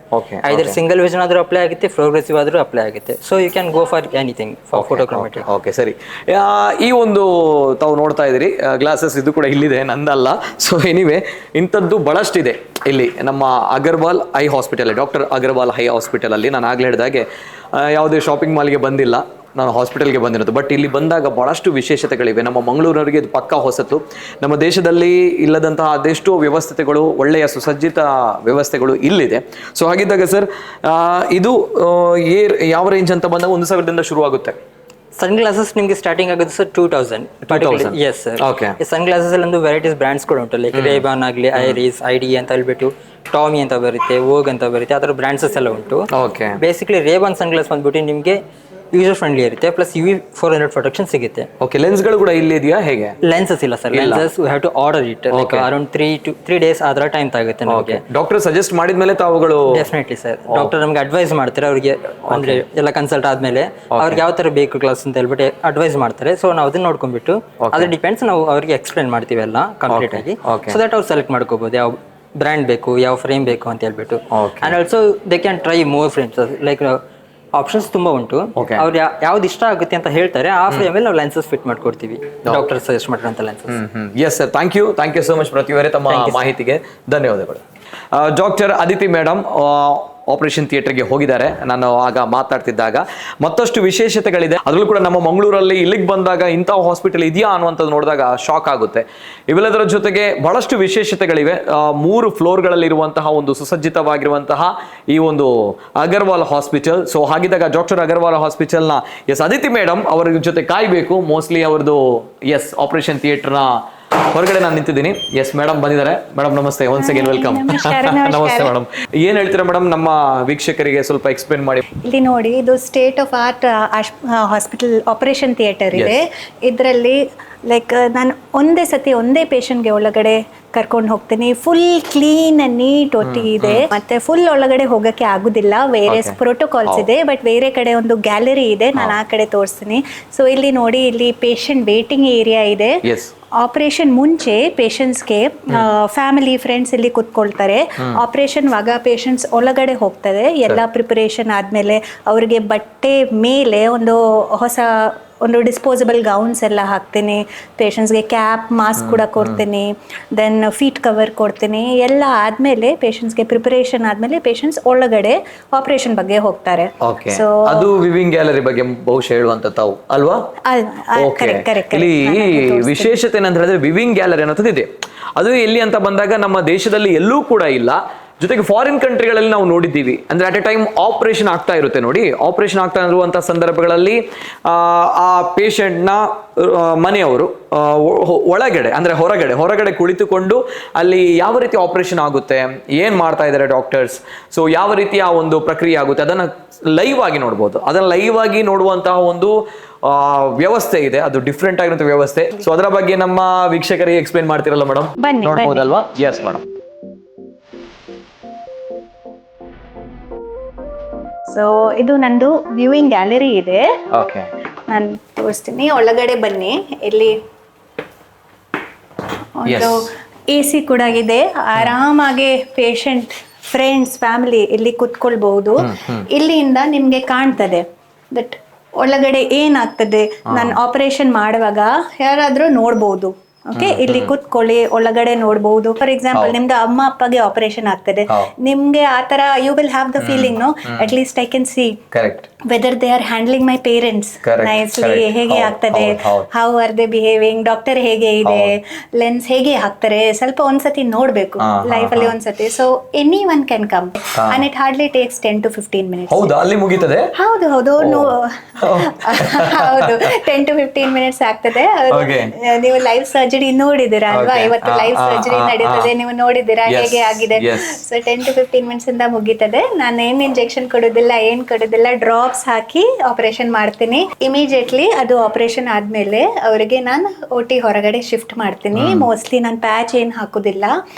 ಐದರ್ ಸಿಂಗಲ್ ವಿಷನ್ ಆದ್ರೂ ಅಪ್ಲೈ ಆಗುತ್ತೆ, ಪ್ರೋಗ್ರೆಸಿವ್ ಆದ್ರೂ ಅಪ್ಲೈ ಆಗುತ್ತೆ. So you can go for anything for photochromatic. Okay, ಸರಿ. ಈ ಒಂದು ತಾವು ನೋಡ್ತಾ ಇದ್ದೀರಿ ಗ್ಲಾಸಸ್, ಇದು ಕೂಡ ಇಲ್ಲಿದೆ, ನಂದಲ್ಲ. ಸೊ ಎನಿವೆ, ಇಂಥದ್ದು ಬಹಳಷ್ಟಿದೆ ಇಲ್ಲಿ ನಮ್ಮ Agarwal eye hospital, doctor Agarwal eye hospital ಅಲ್ಲಿ. ನಾನು ಆಗ್ಲೇ ಹೇಳಿದಾಗೆ ಯಾವುದೇ ಶಾಪಿಂಗ್ ಮಾಲ್ಗೆ ಬಂದಿಲ್ಲ ನಾನು, ಹಾಸ್ಪಿಟಲ್ಗೆ ಬಂದಿರೋದು. ಬಟ್ ಇಲ್ಲಿ ಬಂದಾಗ ಭಾಳಷ್ಟು ವಿಶೇಷತೆಗಳಿವೆ. ನಮ್ಮ ಮಂಗಳೂರಿನವರಿಗೆ ಇದು ಪಕ್ಕಾ ಹೊಸತು. ನಮ್ಮ ದೇಶದಲ್ಲಿ ಇಲ್ಲದಂತಹ ಅದೆಷ್ಟೋ ವ್ಯವಸ್ಥೆಗಳು, ಒಳ್ಳೆಯ ಸುಸಜ್ಜಿತ ವ್ಯವಸ್ಥೆಗಳು ಇಲ್ಲಿದೆ. ಸೊ ಹಾಗಿದ್ದಾಗ ಸರ್, ಇದು ಏರ್ ಯಾವ ರೇಂಜ್ ಅಂತ ಬಂದಾಗ 1,000ದಿಂದ ಶುರುವಾಗುತ್ತೆ. ಸನ್ ಗ್ಲಾಸಸ್ ನಿಮಗೆ ಸ್ಟಾರ್ಟಿಂಗ್ ಆಗೋದು sir 2000. Yes sir. ಸನ್ ಗ್ಲಾಸಸ್ ಅಲ್ಲಿ ಒಂದು ವೆರೈಟೀಸ್ ಬ್ರ್ಯಾಂಡ್ಸ್ ಕೂಡ ಉಂಟು. ಲೈಕ್ ರೇಬಾನ್ ಆಗಲಿ, iris, I D ಅಂತ ಹೇಳ್ಬಿಟ್ಟು, ಟಾಮಿ ಅಂತ ಬರುತ್ತೆ, ವೋಗ್ ಅಂತ ಬರುತ್ತೆ, ಆ ಥರ ಬ್ರ್ಯಾಂಡ್ಸಸ್ ಎಲ್ಲ ಉಂಟು. ಬೇಸಿಕಲಿ ರೇಬಾನ್ ಸನ್ ಗ್ಲಾಸ್ ಬಂದ್ಬಿಟ್ಟು ನಿಮಗೆ ಯೂಸರ್ ಫ್ರೆಂಡ್ಲಿ ಇರುತ್ತೆ, plus UV 400 protection ಸಿಗುತ್ತೆ. ಓಕೆ, ಲೆನ್ಸ್ಗಳು ಕೂಡ ಇಲ್ಲಿ ಇದೆಯಾ, ಹೇಗೆ? ಲೆನ್ಸಸ್ ಇಲ್ಲ sir. Lenses we have to order it, like around 3 to 3 days ಆ ಥರ ಟೈಮ್ ತಾಗುತ್ತೆ ನಮಗೆ. ಡಾಕ್ಟರ್ ಸಜೆಸ್ಟ್ ಮಾಡಿದ್ಮೇಲೆ ತಾವುಗಳು? Definitely sir. Doctor ನಮ್ಗೆ ಅಡ್ವೈಸ್ ಮಾಡ್ತಾರೆ. ಅವ್ರಿಗೆ ಅಂದ್ರೆ ಎಲ್ಲ ಕನ್ಸಲ್ಟ್ ಆದ್ಮೇಲೆ ಅವ್ರಿಗೆ ಯಾವ ತರ ಬೇಕು ಗ್ಲಾಸ್ ಅಂತ ಹೇಳ್ಬಿಟ್ಟು ಅಡ್ವೈಸ್ ಮಾಡ್ತಾರೆ. ಸೊ ನಾವು ಅದನ್ನ ನೋಡ್ಕೊಂಡ್ಬಿಟ್ಟು, ಅದ್ರ ಡಿಪೆಂಡ್ಸ್, ನಾವು ಅವ್ರಿಗೆ ಎಕ್ಸ್ಪ್ಲೈನ್ ಮಾಡ್ತೀವಿ ಎಲ್ಲ ಕಂಪ್ಲೀಟ್ ಆಗಿ. ಸೊ that ಅವ್ರು ಸೆಲೆಕ್ಟ್ ಮಾಡ್ಕೋಬಹುದು, ಯಾವ ಬ್ರ್ಯಾಂಡ್ ಬೇಕು, ಯಾವ ಫ್ರೇಮ್ ಬೇಕು ಅಂತ ಹೇಳ್ಬಿಟ್ಟು. And also they can try more frames, like options ತುಂಬಾ ಉಂಟು. ಅವ್ರು ಯಾವ್ದು ಇಷ್ಟ ಆಗುತ್ತೆ ಅಂತ ಹೇಳ್ತಾರೆ, ಆ ಫ್ರೇಮ್ ಅಲ್ಲಿ ನಾವು ಲೆನ್ಸಸ್ ಫಿಟ್ ಮಾಡ್ಕೊಡ್ತೀವಿ, ಡಾಕ್ಟರ್ ಸಜೆಸ್ಟ್ ಮಾಡಿರೋಂಥ lenses. Yes sir, thank you, thank you so much ಪ್ರತಿಯವರೇ, ತಮ್ಮ ಮಾಹಿತಿಗೆ ಧನ್ಯವಾದಗಳು. Doctor Aditi madam operation ಥಿಯೇಟರ್ಗೆ ಹೋಗಿದ್ದಾರೆ. ನಾನು ಆಗ ಮಾತಾಡ್ತಿದ್ದಾಗ ಮತ್ತಷ್ಟು ವಿಶೇಷತೆಗಳಿದೆ. ಅದರಲ್ಲೂ ಕೂಡ ನಮ್ಮ ಮಂಗಳೂರಲ್ಲಿ ಇಲ್ಲಿಗೆ ಬಂದಾಗ ಇಂಥ ಹಾಸ್ಪಿಟಲ್ ಇದೆಯಾ ಅನ್ನುವಂಥದ್ದು ನೋಡಿದಾಗ ಶಾಕ್ ಆಗುತ್ತೆ. ಇವೆಲ್ಲದರ ಜೊತೆಗೆ ಬಹಳಷ್ಟು ವಿಶೇಷತೆಗಳಿವೆ. ಮೂರು ಫ್ಲೋರ್ಗಳಲ್ಲಿರುವಂತಹ ಒಂದು ಸುಸಜ್ಜಿತವಾಗಿರುವಂತಹ ಈ ಒಂದು ಅಗರ್ವಾಲ್ ಹಾಸ್ಪಿಟಲ್. ಸೊ ಹಾಗಿದ್ದಾಗ ಡಾಕ್ಟರ್ ಅಗರ್ವಾಲ್ ಹಾಸ್ಪಿಟಲ್ನ, ಎಸ್, ಅದಿತಿ ಮೇಡಮ್ ಅವರ ಜೊತೆ ಕಾಯಬೇಕು. ಮೋಸ್ಟ್ಲಿ ಅವ್ರದ್ದು, ಎಸ್, ಆಪರೇಷನ್ ಥಿಯೇಟರ್ನ ಹೊರಗಡೆ ನಾನು ನಿಂತಿದ್ದೀನಿ. ಎಸ್, ಮೇಡಮ್ ಬಂದಿದ್ದಾರೆ. Madam, namaste, once again welcome. ನಮಸ್ಕಾರ, ನಮಸ್ಕಾರ. ನಮಸ್ತೆ ಮೇಡಮ್. ಏನ್ ಹೇಳ್ತೀರಾ ಮೇಡಮ್ ನಮ್ಮ ವೀಕ್ಷಕರಿಗೆ? ಸ್ವಲ್ಪ ಎಕ್ಸ್ಪ್ಲೇನ್ ಮಾಡಿ. ಇಲ್ಲಿ ನೋಡಿ, ಇದು state of art hospital operation theatre ಇದೆ. ಇದರಲ್ಲಿ ಲೈಕ್ ನಾನು ಒಂದೇ ಸತಿ ಒಂದೇ ಪೇಷಂಟ್ಗೆ ಒಳಗಡೆ ಕರ್ಕೊಂಡು ಹೋಗ್ತೀನಿ. Full clean and neat OT ಇದೆ. ಮತ್ತೆ ಫುಲ್ ಒಳಗಡೆ ಹೋಗಕ್ಕೆ ಆಗುದಿಲ್ಲ, ಬೇರೆ ಪ್ರೋಟೋಕಾಲ್ಸ್ ಇದೆ. ಬಟ್ ಬೇರೆ ಕಡೆ ಒಂದು ಗ್ಯಾಲರಿ ಇದೆ, ನಾನು ಆ ಕಡೆ ತೋರಿಸ್ತೀನಿ. ಸೊ ಇಲ್ಲಿ ನೋಡಿ, ಇಲ್ಲಿ patient waiting area ಇದೆ. ಆಪರೇಷನ್ ಮುಂಚೆ ಪೇಷಂಟ್ಸ್ಗೆ ಫ್ಯಾಮಿಲಿ, ಫ್ರೆಂಡ್ಸ್ ಇಲ್ಲಿ ಕೂತ್ಕೊಳ್ತಾರೆ. ಆಪರೇಷನ್ ವಾಗ ಪೇಷಂಟ್ಸ್ ಒಳಗಡೆ ಹೋಗ್ತಾರೆ. ಎಲ್ಲ ಪ್ರಿಪರೇಷನ್ ಆದಮೇಲೆ ಅವರಿಗೆ ಬಟ್ಟೆ ಮೇಲೆ ಒಂದು ಹೊಸ ಒಂದು ಡಿಸ್ಪೋಸಬಲ್ ಗೌನ್ಸ್ ಎಲ್ಲ ಹಾಕ್ತೀನಿ. ಪೇಷಂಟ್ಸ್ಗೆ ಕ್ಯಾಪ್, ಮಾಸ್ಕ್ ಕೂಡ ಕೊಡ್ತೀನಿ. Then feet cover ಕೊಡ್ತೀನಿ. ಎಲ್ಲ ಆದಮೇಲೆ, ಪೇಷಂಟ್ಸ್ಗೆ ಪ್ರಿಪರೇಷನ್ ಆದಮೇಲೆ ಪೇಷಂಟ್ಸ್ ಒಳಗಡೆ ಆಪರೇಷನ್ ಬಗ್ಗೆ ಹೋಗ್ತಾರೆ. ಸೊ ಅದು ವಿವಿಂಗ್ ಗ್ಯಾಲರಿ ಬಗ್ಗೆ ಬಹುಶಃ ಹೇಳುವಂತ ತಾವು ಅಲ್ವಾ? Correct correct ಇಲ್ಲಿ ವಿಶೇಷತೆ ಏನಂತ ಹೇಳಿದ್ರೆ, ವಿವಿಂಗ್ ಗ್ಯಾಲರಿ ಅನ್ನೋದು ಇದೆ. ಅದು ಎಲ್ಲಿ ಅಂತ ಬಂದಾಗ ನಮ್ಮ ದೇಶದಲ್ಲಿ ಎಲ್ಲೂ ಕೂಡ ಇಲ್ಲ. ಜೊತೆಗೆ ಫಾರಿನ್ ಕಂಟ್ರಿಗಳಲ್ಲಿ ನಾವು ನೋಡಿದ್ದೀವಿ. ಅಂದ್ರೆ at A time operation ಆಗ್ತಾ ಇರುತ್ತೆ ನೋಡಿ. ಆಪರೇಷನ್ ಆಗ್ತಾ ಇರುವಂತಹ ಸಂದರ್ಭಗಳಲ್ಲಿ ಆ ಪೇಷಂಟ್ನ ಮನೆಯವರು ಒಳಗಡೆ, ಅಂದ್ರೆ ಹೊರಗಡೆ ಹೊರಗಡೆ ಕುಳಿತುಕೊಂಡು ಅಲ್ಲಿ ಯಾವ ರೀತಿ ಆಪರೇಷನ್ ಆಗುತ್ತೆ, ಏನ್ ಮಾಡ್ತಾ ಇದ್ದಾರೆ ಡಾಕ್ಟರ್ಸ್, ಸೊ ಯಾವ ರೀತಿ ಆ ಒಂದು ಪ್ರಕ್ರಿಯೆ ಆಗುತ್ತೆ, ಅದನ್ನ ಲೈವ್ ಆಗಿ ನೋಡ್ಬೋದು. ಅದನ್ನ ಲೈವ್ ಆಗಿ ನೋಡುವಂತಹ ಒಂದು ವ್ಯವಸ್ಥೆ ಇದೆ. ಅದು ಡಿಫ್ರೆಂಟ್ ಆಗಿರುವಂತಹ ವ್ಯವಸ್ಥೆ. ಸೊ ಅದರ ಬಗ್ಗೆ ನಮ್ಮ ವೀಕ್ಷಕರಿಗೆ ಎಕ್ಸ್ಪ್ಲೇನ್ ಮಾಡ್ತಿರಲ್ಲ ಮೇಡಮ್? ಬನ್ನಿ. ನೋಡ್ಬೋದಲ್ವಾ? Yes madam. So ಇದು ನಂದು ವ್ಯೂಯಿಂಗ್ ಗ್ಯಾಲರಿ ಇದೆ. ನಾನು ತೋರಿಸ್ತೀನಿ, ಒಳಗಡೆ ಬನ್ನಿ. ಇಲ್ಲಿ ಒಂದು AC ಕೂಡ ಇದೆ. ಆರಾಮಾಗಿ patient, friends, family ಇಲ್ಲಿ ಕುತ್ಕೊಳ್ಬಹುದು. ಇಲ್ಲಿಂದ ನಿಮ್ಗೆ ಕಾಣ್ತದೆ that ಒಳಗಡೆ ಏನಾಗ್ತದೆ. ನಾನು ಆಪರೇಷನ್ ಮಾಡುವಾಗ ಯಾರಾದ್ರೂ ನೋಡ್ಬೋದು. ಓಕೆ, ಇಲ್ಲಿ ಕುತ್ಕೊಳ್ಳಿ, ಒಳಗಡೆ ನೋಡ್ಬೋದು. ಫಾರ್ ಎಕ್ಸಾಂಪಲ್, ನಿಮ್ದು ಅಮ್ಮ ಅಪ್ಪಗೆ ಆಪರೇಷನ್ ಆಗ್ತದೆ, ನಿಮ್ಗೆ ಆ ತರ you will have the feeling, no, at least I can see correct whether they are handling my parents Correct, nicely, correct. ಹೇಗೆ ಆಗ್ತದೆ, ಹೌದ್, ಹೌದ್. How are they behaving, doctor ಹೇಗೆ ಇದೆ, ಲೆನ್ಸ್ ಹೇಗೆ ಹಾಕ್ತಾರೆ, ಸ್ವಲ್ಪ ಒಂದ್ಸತಿ ನೋಡ್ಬೇಕು ಲೈಫ್ ಅಲ್ಲಿ ಒಂದ್ಸತಿ. So anyone can come and it hardly takes 10 to 15 minutes. ಹೌದಾ, ಅಲ್ಲಿ ಮುಗೀತದೆ? ಹೌದು ಹೌದು, ಹೌದು, 10 ಟು 15 ಮಿನಿಟ್ಸ್ ಆಗ್ತದೆ. ಹೌದು. Okay. ನೀವು ಲೈವ್ ಸರ್ಜರಿ ನೋಡಿದಿರಾ ಅಲ್ವಾ? Okay. ಇವತ್ತು ಲೈವ್ ಸರ್ಜರಿ ನಡೀತದೆ, ನೀವು ನೋಡಿದಿರಾ ಹೇಗೆ ಆಗಿದೆ. So 10 to 15 minutes ಇಂದ ಮುಗೀತದೆ. ನಾನು ಏನ್ ಇಂಜೆಕ್ಷನ್ ಕೊಡೋದಿಲ್ಲ, ಏನ್ ಕೊಡೋದಿಲ್ಲ, ಡ್ರಾಪ್ಸ್ ಹಾಕಿ ಆಪರೇಷನ್ ಮಾಡ್ತೀನಿ. ಇಮಿಡಿಯೇಟ್ಲಿ ಅದು ಆಪರೇಷನ್ ಆದ್ಮೇಲೆ ಅವರಿಗೆ ನಾನು ಓಟಿ ಹೊರಗಡೆ ಶಿಫ್ಟ್ ಮಾಡ್ತೀನಿ. ಮೋಸ್ಟ್ಲಿ ನಾನು ಪ್ಯಾಚ್ ಏನ್ ಹಾಕುದಿಲ್ಲ,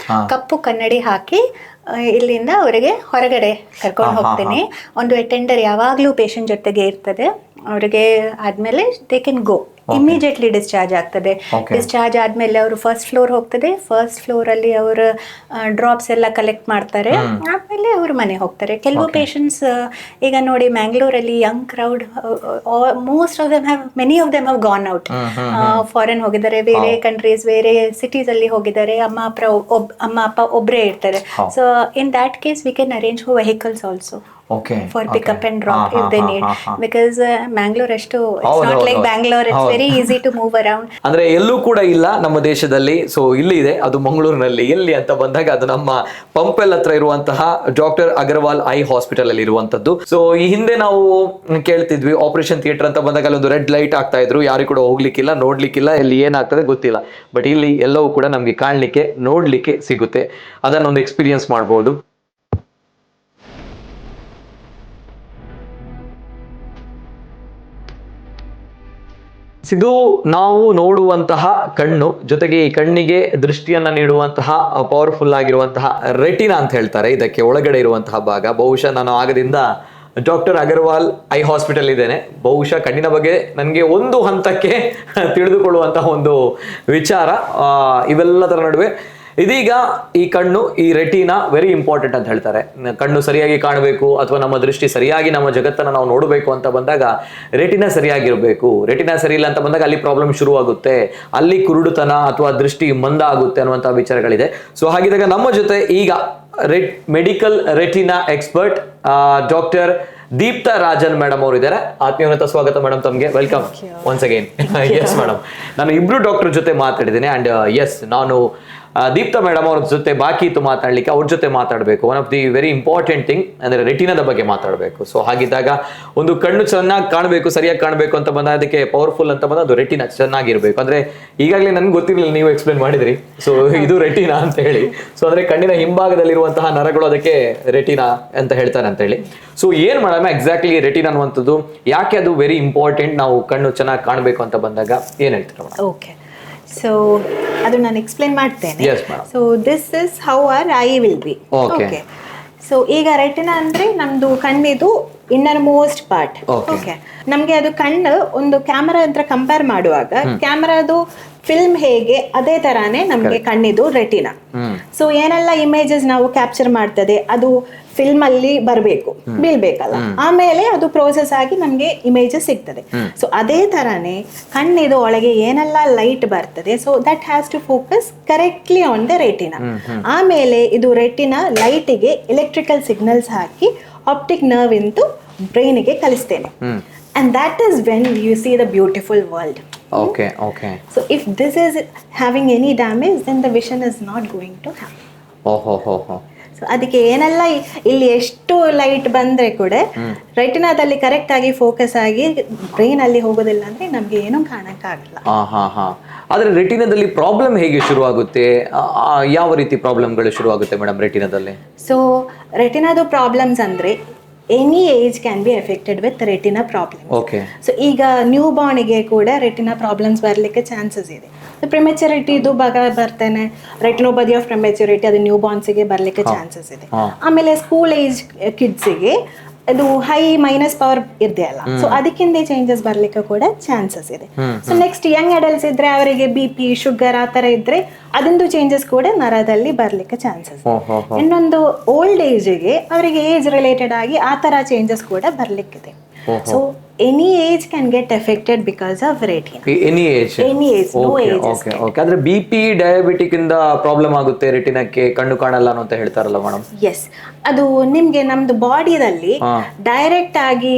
ಕಪ್ಪು ಕನ್ನಡಿ ಹಾಕಿ ಇಲ್ಲಿಂದ ಅವರಿಗೆ ಹೊರಗಡೆ ಕರ್ಕೊಂಡು ಹೋಗ್ತೀನಿ. ಒಂದು ಅಟೆಂಡರ್ ಯಾವಾಗಲೂ ಪೇಷಂಟ್ ಜೊತೆಗೆ ಇರ್ತದೆ. ಅವರಿಗೆ ಆದ್ಮೇಲೆ they can go, immediately discharge ಆಗ್ತದೆ. ಡಿಸ್ಚಾರ್ಜ್ ಆದ್ಮೇಲೆ ಅವರು ಫಸ್ಟ್ ಫ್ಲೋರ್ ಹೋಗ್ತದೆ. ಫಸ್ಟ್ ಫ್ಲೋರ್ ಅಲ್ಲಿ ಅವರು ಡ್ರಾಪ್ಸ್ ಎಲ್ಲ ಕಲೆಕ್ಟ್ ಮಾಡ್ತಾರೆ. ಆದ್ಮೇಲೆ ಅವರು ಮನೆ ಹೋಗ್ತಾರೆ. ಕೆಲವು ಪೇಷಂಟ್ಸ್, ಈಗ ನೋಡಿ, ಮ್ಯಾಂಗ್ಳೂರಲ್ಲಿ young crowd, most of them have many of them have gone out, foreign ಹೋಗಿದ್ದಾರೆ, ಬೇರೆ ಕಂಟ್ರೀಸ್, ಬೇರೆ ಸಿಟೀಸ್ ಅಲ್ಲಿ ಹೋಗಿದ್ದಾರೆ. ಅಮ್ಮ ಅಪ್ಪ ಒಬ್ಬರೇ ಇರ್ತಾರೆ. So in that case we can arrange for vehicles also for pickup and drop if they need, because Mangalore ಅಷ್ಟು it's not like Bangalore, it's very easy to move around. ಅಂದ್ರೆ ಎಲ್ಲೂ ಕೂಡ ಇಲ್ಲ ನಮ್ಮ ದೇಶದಲ್ಲಿ. ಸೊ ಇಲ್ಲಿ ಇದೆ, ಅದು ಮಂಗಳೂರಿನಲ್ಲಿ. ಎಲ್ಲಿ ಅಂತ ಬಂದಾಗ ಅದು ನಮ್ಮ ಪಂಪೆಲ್ ಹತ್ರ ಇರುವಂತಹ doctor Agarwal eye hospital ಅಲ್ಲಿ ಇರುವಂತದ್ದು. ಸೊ ಈ ಹಿಂದೆ ನಾವು ಕೇಳ್ತಿದ್ವಿ, ಆಪರೇಷನ್ ಥಿಯೇಟರ್ ಅಂತ ಬಂದಾಗ ಅಲ್ಲಿ ಒಂದು ರೆಡ್ ಲೈಟ್ ಹಾಕ್ತಾ ಇದ್ರು, ಯಾರು ಕೂಡ ಹೋಗ್ಲಿಕ್ಕಿಲ್ಲ, ನೋಡ್ಲಿಕ್ಕಿಲ್ಲ, ಎಲ್ಲಿ ಏನಾಗ್ತದೆ ಗೊತ್ತಿಲ್ಲ. ಬಟ್ ಇಲ್ಲಿ ಎಲ್ಲವೂ ಕೂಡ ನಮ್ಗೆ ಕಾಣ್ಲಿಕ್ಕೆ, ನೋಡ್ಲಿಕ್ಕೆ ಸಿಗುತ್ತೆ. ಅದನ್ನೊಂದು ಎಕ್ಸ್ಪೀರಿಯನ್ಸ್ ಮಾಡ್ಬೋದು. ಇದು ನಾವು ನೋಡುವಂತಹ ಕಣ್ಣು, ಜೊತೆಗೆ ಈ ಕಣ್ಣಿಗೆ ದೃಷ್ಟಿಯನ್ನ ನೀಡುವಂತಹ ಪವರ್ಫುಲ್ ಆಗಿರುವಂತಹ ರೆಟಿನಾ ಅಂತ ಹೇಳ್ತಾರೆ ಇದಕ್ಕೆ, ಒಳಗಡೆ ಇರುವಂತಹ ಭಾಗ. ಬಹುಶಃ ನಾನು ಆಗದಿಂದ doctor Agarwal eye hospital ಇದ್ದೇನೆ. ಬಹುಶಃ ಕಣ್ಣಿನ ಬಗ್ಗೆ ನನಗೆ ಒಂದು ಹಂತಕ್ಕೆ ತಿಳಿದುಕೊಳ್ಳುವಂತಹ ಒಂದು ವಿಚಾರ. ಇವೆಲ್ಲದರ ನಡುವೆ ಇದೀಗ ಈ ಕಣ್ಣು, ಈ retina very important ಅಂತ ಹೇಳ್ತಾರೆ. ಕಣ್ಣು ಸರಿಯಾಗಿ ಕಾಣಬೇಕು ಅಥವಾ ನಮ್ಮ ದೃಷ್ಟಿ ಸರಿಯಾಗಿ ನಮ್ಮ ಜಗತ್ತನ್ನು ನಾವು ನೋಡಬೇಕು ಅಂತ ಬಂದಾಗ ರೆಟಿನಾ ಸರಿಯಾಗಿರಬೇಕು. ರೆಟಿನಾ ಸರಿ ಇಲ್ಲ ಅಂತ ಬಂದಾಗ ಅಲ್ಲಿ ಪ್ರಾಬ್ಲಮ್ ಶುರುವಾಗುತ್ತೆ, ಅಲ್ಲಿ ಕುರುಡುತನ ಅಥವಾ ದೃಷ್ಟಿ ಮಂದ ಆಗುತ್ತೆ ಅನ್ನುವಂಥ ವಿಚಾರಗಳಿದೆ. ಸೊ ಹಾಗಿದ್ದಾಗ ನಮ್ಮ ಜೊತೆ ಈಗ medical retina expert doctor Deepta Rajan madam ಅವರು ಇದ್ದಾರೆ. ಆತ್ಮೀಯವಂತ ಸ್ವಾಗತ ಮೇಡಮ್ ತಮಗೆ, welcome once again. Yes madam, ನಾನು ಇಬ್ರು ಡಾಕ್ಟರ್ ಜೊತೆ ಮಾತಾಡಿದ್ದೇನೆ. ಅಂಡ್ ಎಸ್, ನಾನು ದೀಪ್ತಾ ಮೇಡಮ್ ಅವ್ರ ಜೊತೆ ಬಾಕಿ ಇತ್ತು ಮಾತಾಡ್ಲಿಕ್ಕೆ, ಅವ್ರ ಜೊತೆ ಮಾತಾಡಬೇಕು. One of the very important thing ಅಂದ್ರೆ ರೆಟಿನಾದ ಬಗ್ಗೆ ಮಾತಾಡಬೇಕು. ಸೊ ಹಾಗಿದ್ದಾಗ ಒಂದು ಕಣ್ಣು ಚೆನ್ನಾಗಿ ಕಾಣಬೇಕು, ಸರಿಯಾಗಿ ಕಾಣಬೇಕು ಅಂತ ಬಂದಾಗ ಅದಕ್ಕೆ ಪವರ್ಫುಲ್ ಅಂತ ಬಂದ ಅದು ರೆಟಿನಾ ಚೆನ್ನಾಗಿರ್ಬೇಕು. ಅಂದ್ರೆ ಈಗಾಗಲೇ ನನ್ಗೆ ಗೊತ್ತಿರಲಿಲ್ಲ, ನೀವು ಎಕ್ಸ್ಪ್ಲೇನ್ ಮಾಡಿದ್ರಿ. ಸೊ ಇದು ರೆಟಿನಾ ಅಂತ ಹೇಳಿ. ಸೊ ಅಂದ್ರೆ ಕಣ್ಣಿನ ಹಿಂಭಾಗದಲ್ಲಿರುವಂತಹ ನರಗಳು, ಅದಕ್ಕೆ ರೆಟಿನಾ ಅಂತ ಹೇಳ್ತಾರೆ ಅಂತ ಹೇಳಿ. ಸೊ ಏನ್ madam exactly retina ಅನ್ನುವಂಥದ್ದು, ಯಾಕೆ ಅದು ವೆರಿ ಇಂಪಾರ್ಟೆಂಟ್, ನಾವು ಕಣ್ಣು ಚೆನ್ನಾಗಿ ಕಾಣಬೇಕು ಅಂತ ಬಂದಾಗ ಏನ್ ಹೇಳ್ತೀರಾ madam? Okay, so ಅದು ನಾನು ಎಕ್ಸ್ಪ್ಲೇನ್ ಮಾಡ್ತೇನೆ. Yes, madam. So this is how our eye will be. Okay. So ಈಗ ರೆಟಿನಾ ಅಂದ್ರೆ ನಮ್ದು ಕಣ್ಣಿದು inner most part. Okay, ನಮ್ಗೆ ಅದು ಕಣ್ಣು ಒಂದು ಕ್ಯಾಮರಾ ಅಂತ ಕಂಪೇರ್ ಮಾಡುವಾಗ, ಕ್ಯಾಮರಾದು ಫಿಲ್ಮ್ ಹೇಗೆ ಅದೇ ತರಾನೇ ನಮ್ಗೆ ಕಣ್ಣಿದು ರೆಟಿನಾ. ಸೊ ಏನೆಲ್ಲ ಇಮೇಜಸ್ ನಾವು ಕ್ಯಾಪ್ಚರ್ ಮಾಡ್ತದೆ ಅದು ಫಿಲ್ಮ್ ಅಲ್ಲಿ ಬರಬೇಕು, ಬೀಳ್ಬೇಕಲ್ಲ, ಆಮೇಲೆ ಅದು ಪ್ರೋಸೆಸ್ ಆಗಿ ನಮ್ಗೆ ಇಮೇಜಸ್ ಸಿಗ್ತದೆ. ಸೊ ಅದೇ ತರಾನೇ ಕಣ್ಣಿದು ಒಳಗೆ ಏನೆಲ್ಲ ಲೈಟ್ ಬರ್ತದೆ, so that has to focus correctly on the retina. ಆಮೇಲೆ ಇದು ರೆಟಿನಾ ಲೈಟಿಗೆ ಎಲೆಕ್ಟ್ರಿಕಲ್ ಸಿಗ್ನಲ್ಸ್ ಹಾಕಿ ಆಪ್ಟಿಕ್ ನರ್ವ್ ಇಂಟು ಬ್ರೈನಿಗೆ ಕಲಿಸ್ತೇನೆ. And that is when you see the beautiful world. Okay okay So if this is having any damage, then the vision is not going to happen. ಓಹೋ ಹೋ ಹೋ. So ಅದಕ್ಕೆ ಏನೆಲ್ಲ ಇಲ್ಲಿ ಎಷ್ಟು ಲೈಟ್ ಬಂದರೆ ಕೂಡ ರೆಟಿನಾದಲ್ಲಿ ಕರೆಕ್ಟ್ ಆಗಿ ಫೋಕಸ್ ಆಗಿ ಬ್ರೈನ್ ಅಲ್ಲಿ ಹೋಗೋದಿಲ್ಲ ಅಂದ್ರೆ ನಮ್ಗೆ ಏನೂ ಕಾಣಕ್ಕಾಗಲ್ಲ. ಹಾ ಹಾ ಹಾ ಆದ್ರೆ ರೆಟಿನಾದಲ್ಲಿ ಪ್ರಾಬ್ಲಮ್ ಹೇಗೆ ಶುರುವಾಗುತ್ತೆ? ಯಾವ ರೀತಿ ಪ್ರಾಬ್ಲಮ್ಗಳು ಶುರುವಾಗುತ್ತೆ ಮೇಡಮ್ ರೆಟಿನಾದಲ್ಲಿ? ಸೊ ರೆಟಿನಾದು ಪ್ರಾಬ್ಲಮ್ಸ್ ಅಂದ್ರೆ any age can be affected with retina problem. So ಈಗ ನ್ಯೂ ಬಾರ್ನಿಗೆ ಕೂಡ ರೆಟಿನಾ ಪ್ರಾಬ್ಲಮ್ಸ್ ಬರಲಿಕ್ಕೆ ಚಾನ್ಸಸ್ ಇದೆ. ಪ್ರಿಮೆಚುರಿಟಿದು ಭಾಗ ಬರ್ತೇನೆ, ರೆಟಿನೋಪತಿ ಆಫ್ ಪ್ರಿಮೆಚುರಿಟಿ, ಅದು ನ್ಯೂ ಬಾರ್ನ್ಸಿಗೆ ಬರಲಿಕ್ಕೆ ಚಾನ್ಸಸ್ ಇದೆ. ಆಮೇಲೆ ಸ್ಕೂಲ್ ಏಜ್ ಕಿಡ್ಸಿಗೆ ಅದು high minus power ಇದೆ ಅಲ್ಲ, ಸೊ ಅದಕ್ಕಿಂತ ಚೇಂಜಸ್ ಬರ್ಲಿಕ್ಕೆ ಕೂಡ ಚಾನ್ಸಸ್ ಇದೆ. So next Young adults ಇದ್ರೆ ಅವರಿಗೆ ಬಿಪಿ, ಶುಗರ್ ಆ ತರ ಇದ್ರೆ ಅದೊಂದು ಚೇಂಜಸ್ ಕೂಡ ನರದಲ್ಲಿ ಬರ್ಲಿಕ್ಕೆ ಚಾನ್ಸಸ್. ಇನ್ನೊಂದು ಓಲ್ಡ್ ಏಜ್ಗೆ ಅವರಿಗೆ ಏಜ್ ರಿಲೇಟೆಡ್ ಆಗಿ ಆ ತರ ಚೇಂಜಸ್ ಕೂಡ ಬರ್ಲಿಕ್ಕಿದೆ. So any age can get affected because of retina. Any age? Any age, no age. Okay okay ಅಂದ್ರೆ ಬಿಪಿ, ಡಯಾಬಿಟಿಕ್ ಇಂದ ಪ್ರಾಬ್ಲಮ್ ಆಗುತ್ತೆ ರೆಟಿನಕ್ಕೆ, ಕಣ್ಣು ಕಾಣಲ್ಲ ಅನ್ನೋ ಅಂತ ಹೇಳ್ತಾರಲ್ಲ ಮೇಡಮ್? ಎಸ್, ಅದು ನಿಮ್ಗೆ ನಮ್ದು ಬಾಡಿದಲ್ಲಿ ಡೈರೆಕ್ಟ್ ಆಗಿ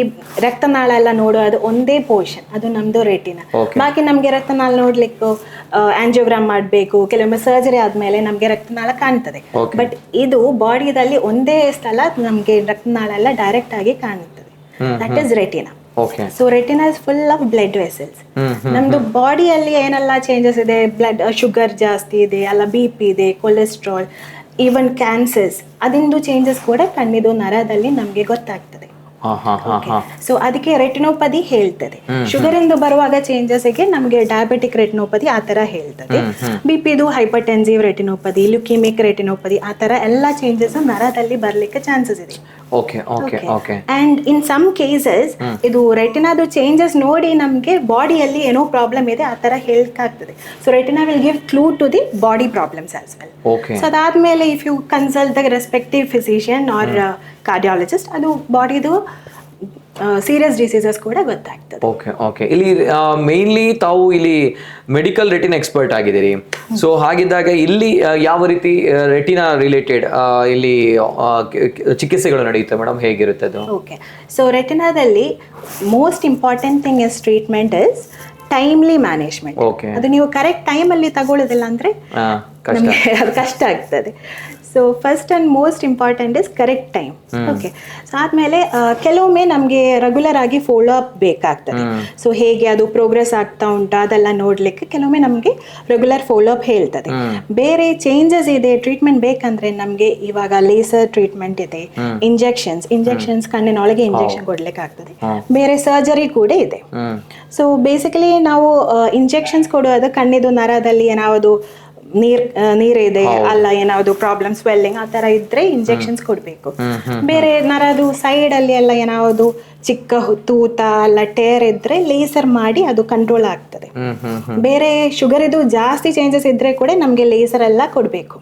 ರಕ್ತನಾಳ ಎಲ್ಲ ನೋಡೋದು ಒಂದೇ ಪೋರ್ಷನ್, ಅದು ನಮ್ದು ರೆಟಿನಾ. ಬಾಕಿ ನಮ್ಗೆ ರಕ್ತನಾಳ ನೋಡ್ಲಿಕ್ಕೂ ಆಂಜಿಯೋಗ್ರಾಮ್ ಮಾಡಬೇಕು, ಕೆಲವೊಮ್ಮೆ ಸರ್ಜರಿ ಆದ್ಮೇಲೆ ನಮ್ಗೆ ರಕ್ತನಾಳ ಕಾಣ್ತದೆ. ಬಟ್ ಇದು ಬಾಡಿದಲ್ಲಿ ಒಂದೇ ಸ್ಥಳ ನಮ್ಗೆ ರಕ್ತನಾಳ ಎಲ್ಲ ಡೈರೆಕ್ಟ್ ಆಗಿ ಕಾಣುತ್ತದೆ, that is retina. So retina is full of blood vessels. ನಮ್ದು ಬಾಡಿಯಲ್ಲಿ ಏನೆಲ್ಲ ಚೇಂಜಸ್ ಇದೆ, ಬ್ಲಡ್ ಶುಗರ್ ಜಾಸ್ತಿ ಇದೆ ಅಲ್ಲ, ಬಿಪಿ ಇದೆ, cholesterol, even cancers, ಅದಿಂದು changes ಕೂಡ ಕಣ್ಣಿದು ನರದಲ್ಲಿ ನಮಗೆ ಗೊತ್ತಾಗ್ತದೆ. ಹಾ ಹಾ ಹಾ ಹಾ ಸೊ ಅದಕ್ಕೆ ರೆಟಿನೋಪತಿ ಹೇಳ್ತದೆ. ಶುಗರ್ ಇಂದ ಬರುವಾಗ ಚೇಂಜಸ್ ಗೆ ನಮಗೆ ಡಯಾಬಿಟಿಕ್ ರೆಟಿನೋಪತಿ ಆ ತರ ಹೇಳ್ತದೆ. ಬಿಪಿದು hypertensive retinopathy, leukaemic retinopathy, ಆ ತರ ಎಲ್ಲ ಚೇಂಜಸ್ ನರದಲ್ಲಿ ಬರ್ಲಿಕ್ಕೆ ಚಾನ್ಸಸ್ ಇದೆ. Okay okay okay and in some cases ಇದು ರೆಟಿನಾದು ಚೇಂಜಸ್ ನೋಡಿ ನಮಗೆ ಬಾಡಿಯಲ್ಲಿ ಏನೋ ಪ್ರಾಬ್ಲಮ್ ಇದೆ ಆ ಥರ ಹೇಳಕ್ಕಾಗ್ತದೆ. So retina will give clue to the body problems as well. So ಅದಾದಮೇಲೆ if you consult the respective physician or cardiologist, ಅದು ಬಾಡಿದು ಸೀರಿಯಸ್ ಡಿಸೀಸಸ್ ಕೂಡ ಗೊತ್ತಾಗ್ತದೆ. ಓಕೆ ಓಕೆ ಇಲ್ಲಿ ಮೇನ್ಲಿ ತಾವು ಇಲ್ಲಿ medical retina expert ಆಗಿದ್ದೀರಿ. ಸೊ ಹಾಗಿದ್ದಾಗ ಇಲ್ಲಿ ಯಾವ ರೀತಿ ರೆಟಿನಾ ರಿಲೇಟೆಡ್ ಇಲ್ಲಿ ಚಿಕಿತ್ಸೆಗಳು ನಡೆಯುತ್ತೆ ಮೇಡಮ್? ಹೇಗಿರುತ್ತೆ ಅದು? ಓಕೆ, ಸೊ ರೆಟಿನಾದಲ್ಲಿ most important thing is treatment is timely management. ಅದು ನೀವು ಕರೆಕ್ಟ್ ಟೈಮಲ್ಲಿ ತಗೊಳ್ಳೋದಿಲ್ಲ ಅಂದ್ರೆ ಕಷ್ಟ. ನಮಗೆ ಅದು ಕಷ್ಟ ಆಗ್ತದೆ. So first and most important is correct time. Okay, so ಆದಮೇಲೆ ಕೆಲವೊಮ್ಮೆ ನಮಗೆ ರೆಗ್ಯುಲರ್ ಆಗಿ ಫಾಲೋ ಅಪ್ ಬೇಕಾಗ್ತದೆ. ಸೊ ಹೇಗೆ ಅದು ಪ್ರೋಗ್ರೆಸ್ ಆಗ್ತಾ ಉಂಟಾ ಅದೆಲ್ಲ ನೋಡಲಿಕ್ಕೆ ಕೆಲವೊಮ್ಮೆ ನಮಗೆ regular follow up ಹೇಳ್ತದೆ. ಬೇರೆ ಚೇಂಜಸ್ ಇದೆ, ಟ್ರೀಟ್ಮೆಂಟ್ ಬೇಕಂದ್ರೆ ನಮಗೆ ಇವಾಗ ಲೇಸರ್ ಟ್ರೀಟ್ಮೆಂಟ್ ಇದೆ, ಇಂಜೆಕ್ಷನ್ಸ್ ಇಂಜೆಕ್ಷನ್ಸ್ ಕಣ್ಣಿನೊಳಗೆ ಇಂಜೆಕ್ಷನ್ ಕೊಡ್ಲಿಕ್ಕೆ ಆಗ್ತದೆ, ಬೇರೆ ಸರ್ಜರಿ ಕೂಡ ಇದೆ. ಸೊ ಬೇಸಿಕಲಿ ನಾವು ಇಂಜೆಕ್ಷನ್ಸ್ ಕೊಡುವುದು ಕಣ್ಣಿದು ನರದಲ್ಲಿ ಏನಾವುದು ನೀರಿದೆ ಅಲ್ಲ, ಏನಾವುದು ಪ್ರಾಬ್ಲಮ್, ಸ್ವೆಲ್ಲಿಂಗ್ ಆ ತರ ಇದ್ರೆ ಇಂಜೆಕ್ಷನ್ಸ್ ಕೊಡಬೇಕು. ಬೇರೆ ನರದು ಸೈಡ್ ಅಲ್ಲಿ ಎಲ್ಲ ಏನಾವುದು ಚಿಕ್ಕ ತೂತ ಅಲ್ಲ ಟೇರ್ ಇದ್ರೆ ಲೇಸರ್ ಮಾಡಿ ಅದು ಕಂಟ್ರೋಲ್ ಆಗ್ತದೆ. ಬೇರೆ ಶುಗರ್ ಇದು ಜಾಸ್ತಿ ಚೇಂಜಸ್ ಇದ್ರೆ ಕೂಡ ನಮಗೆ ಲೇಸರ್ ಎಲ್ಲ ಕೊಡಬೇಕು.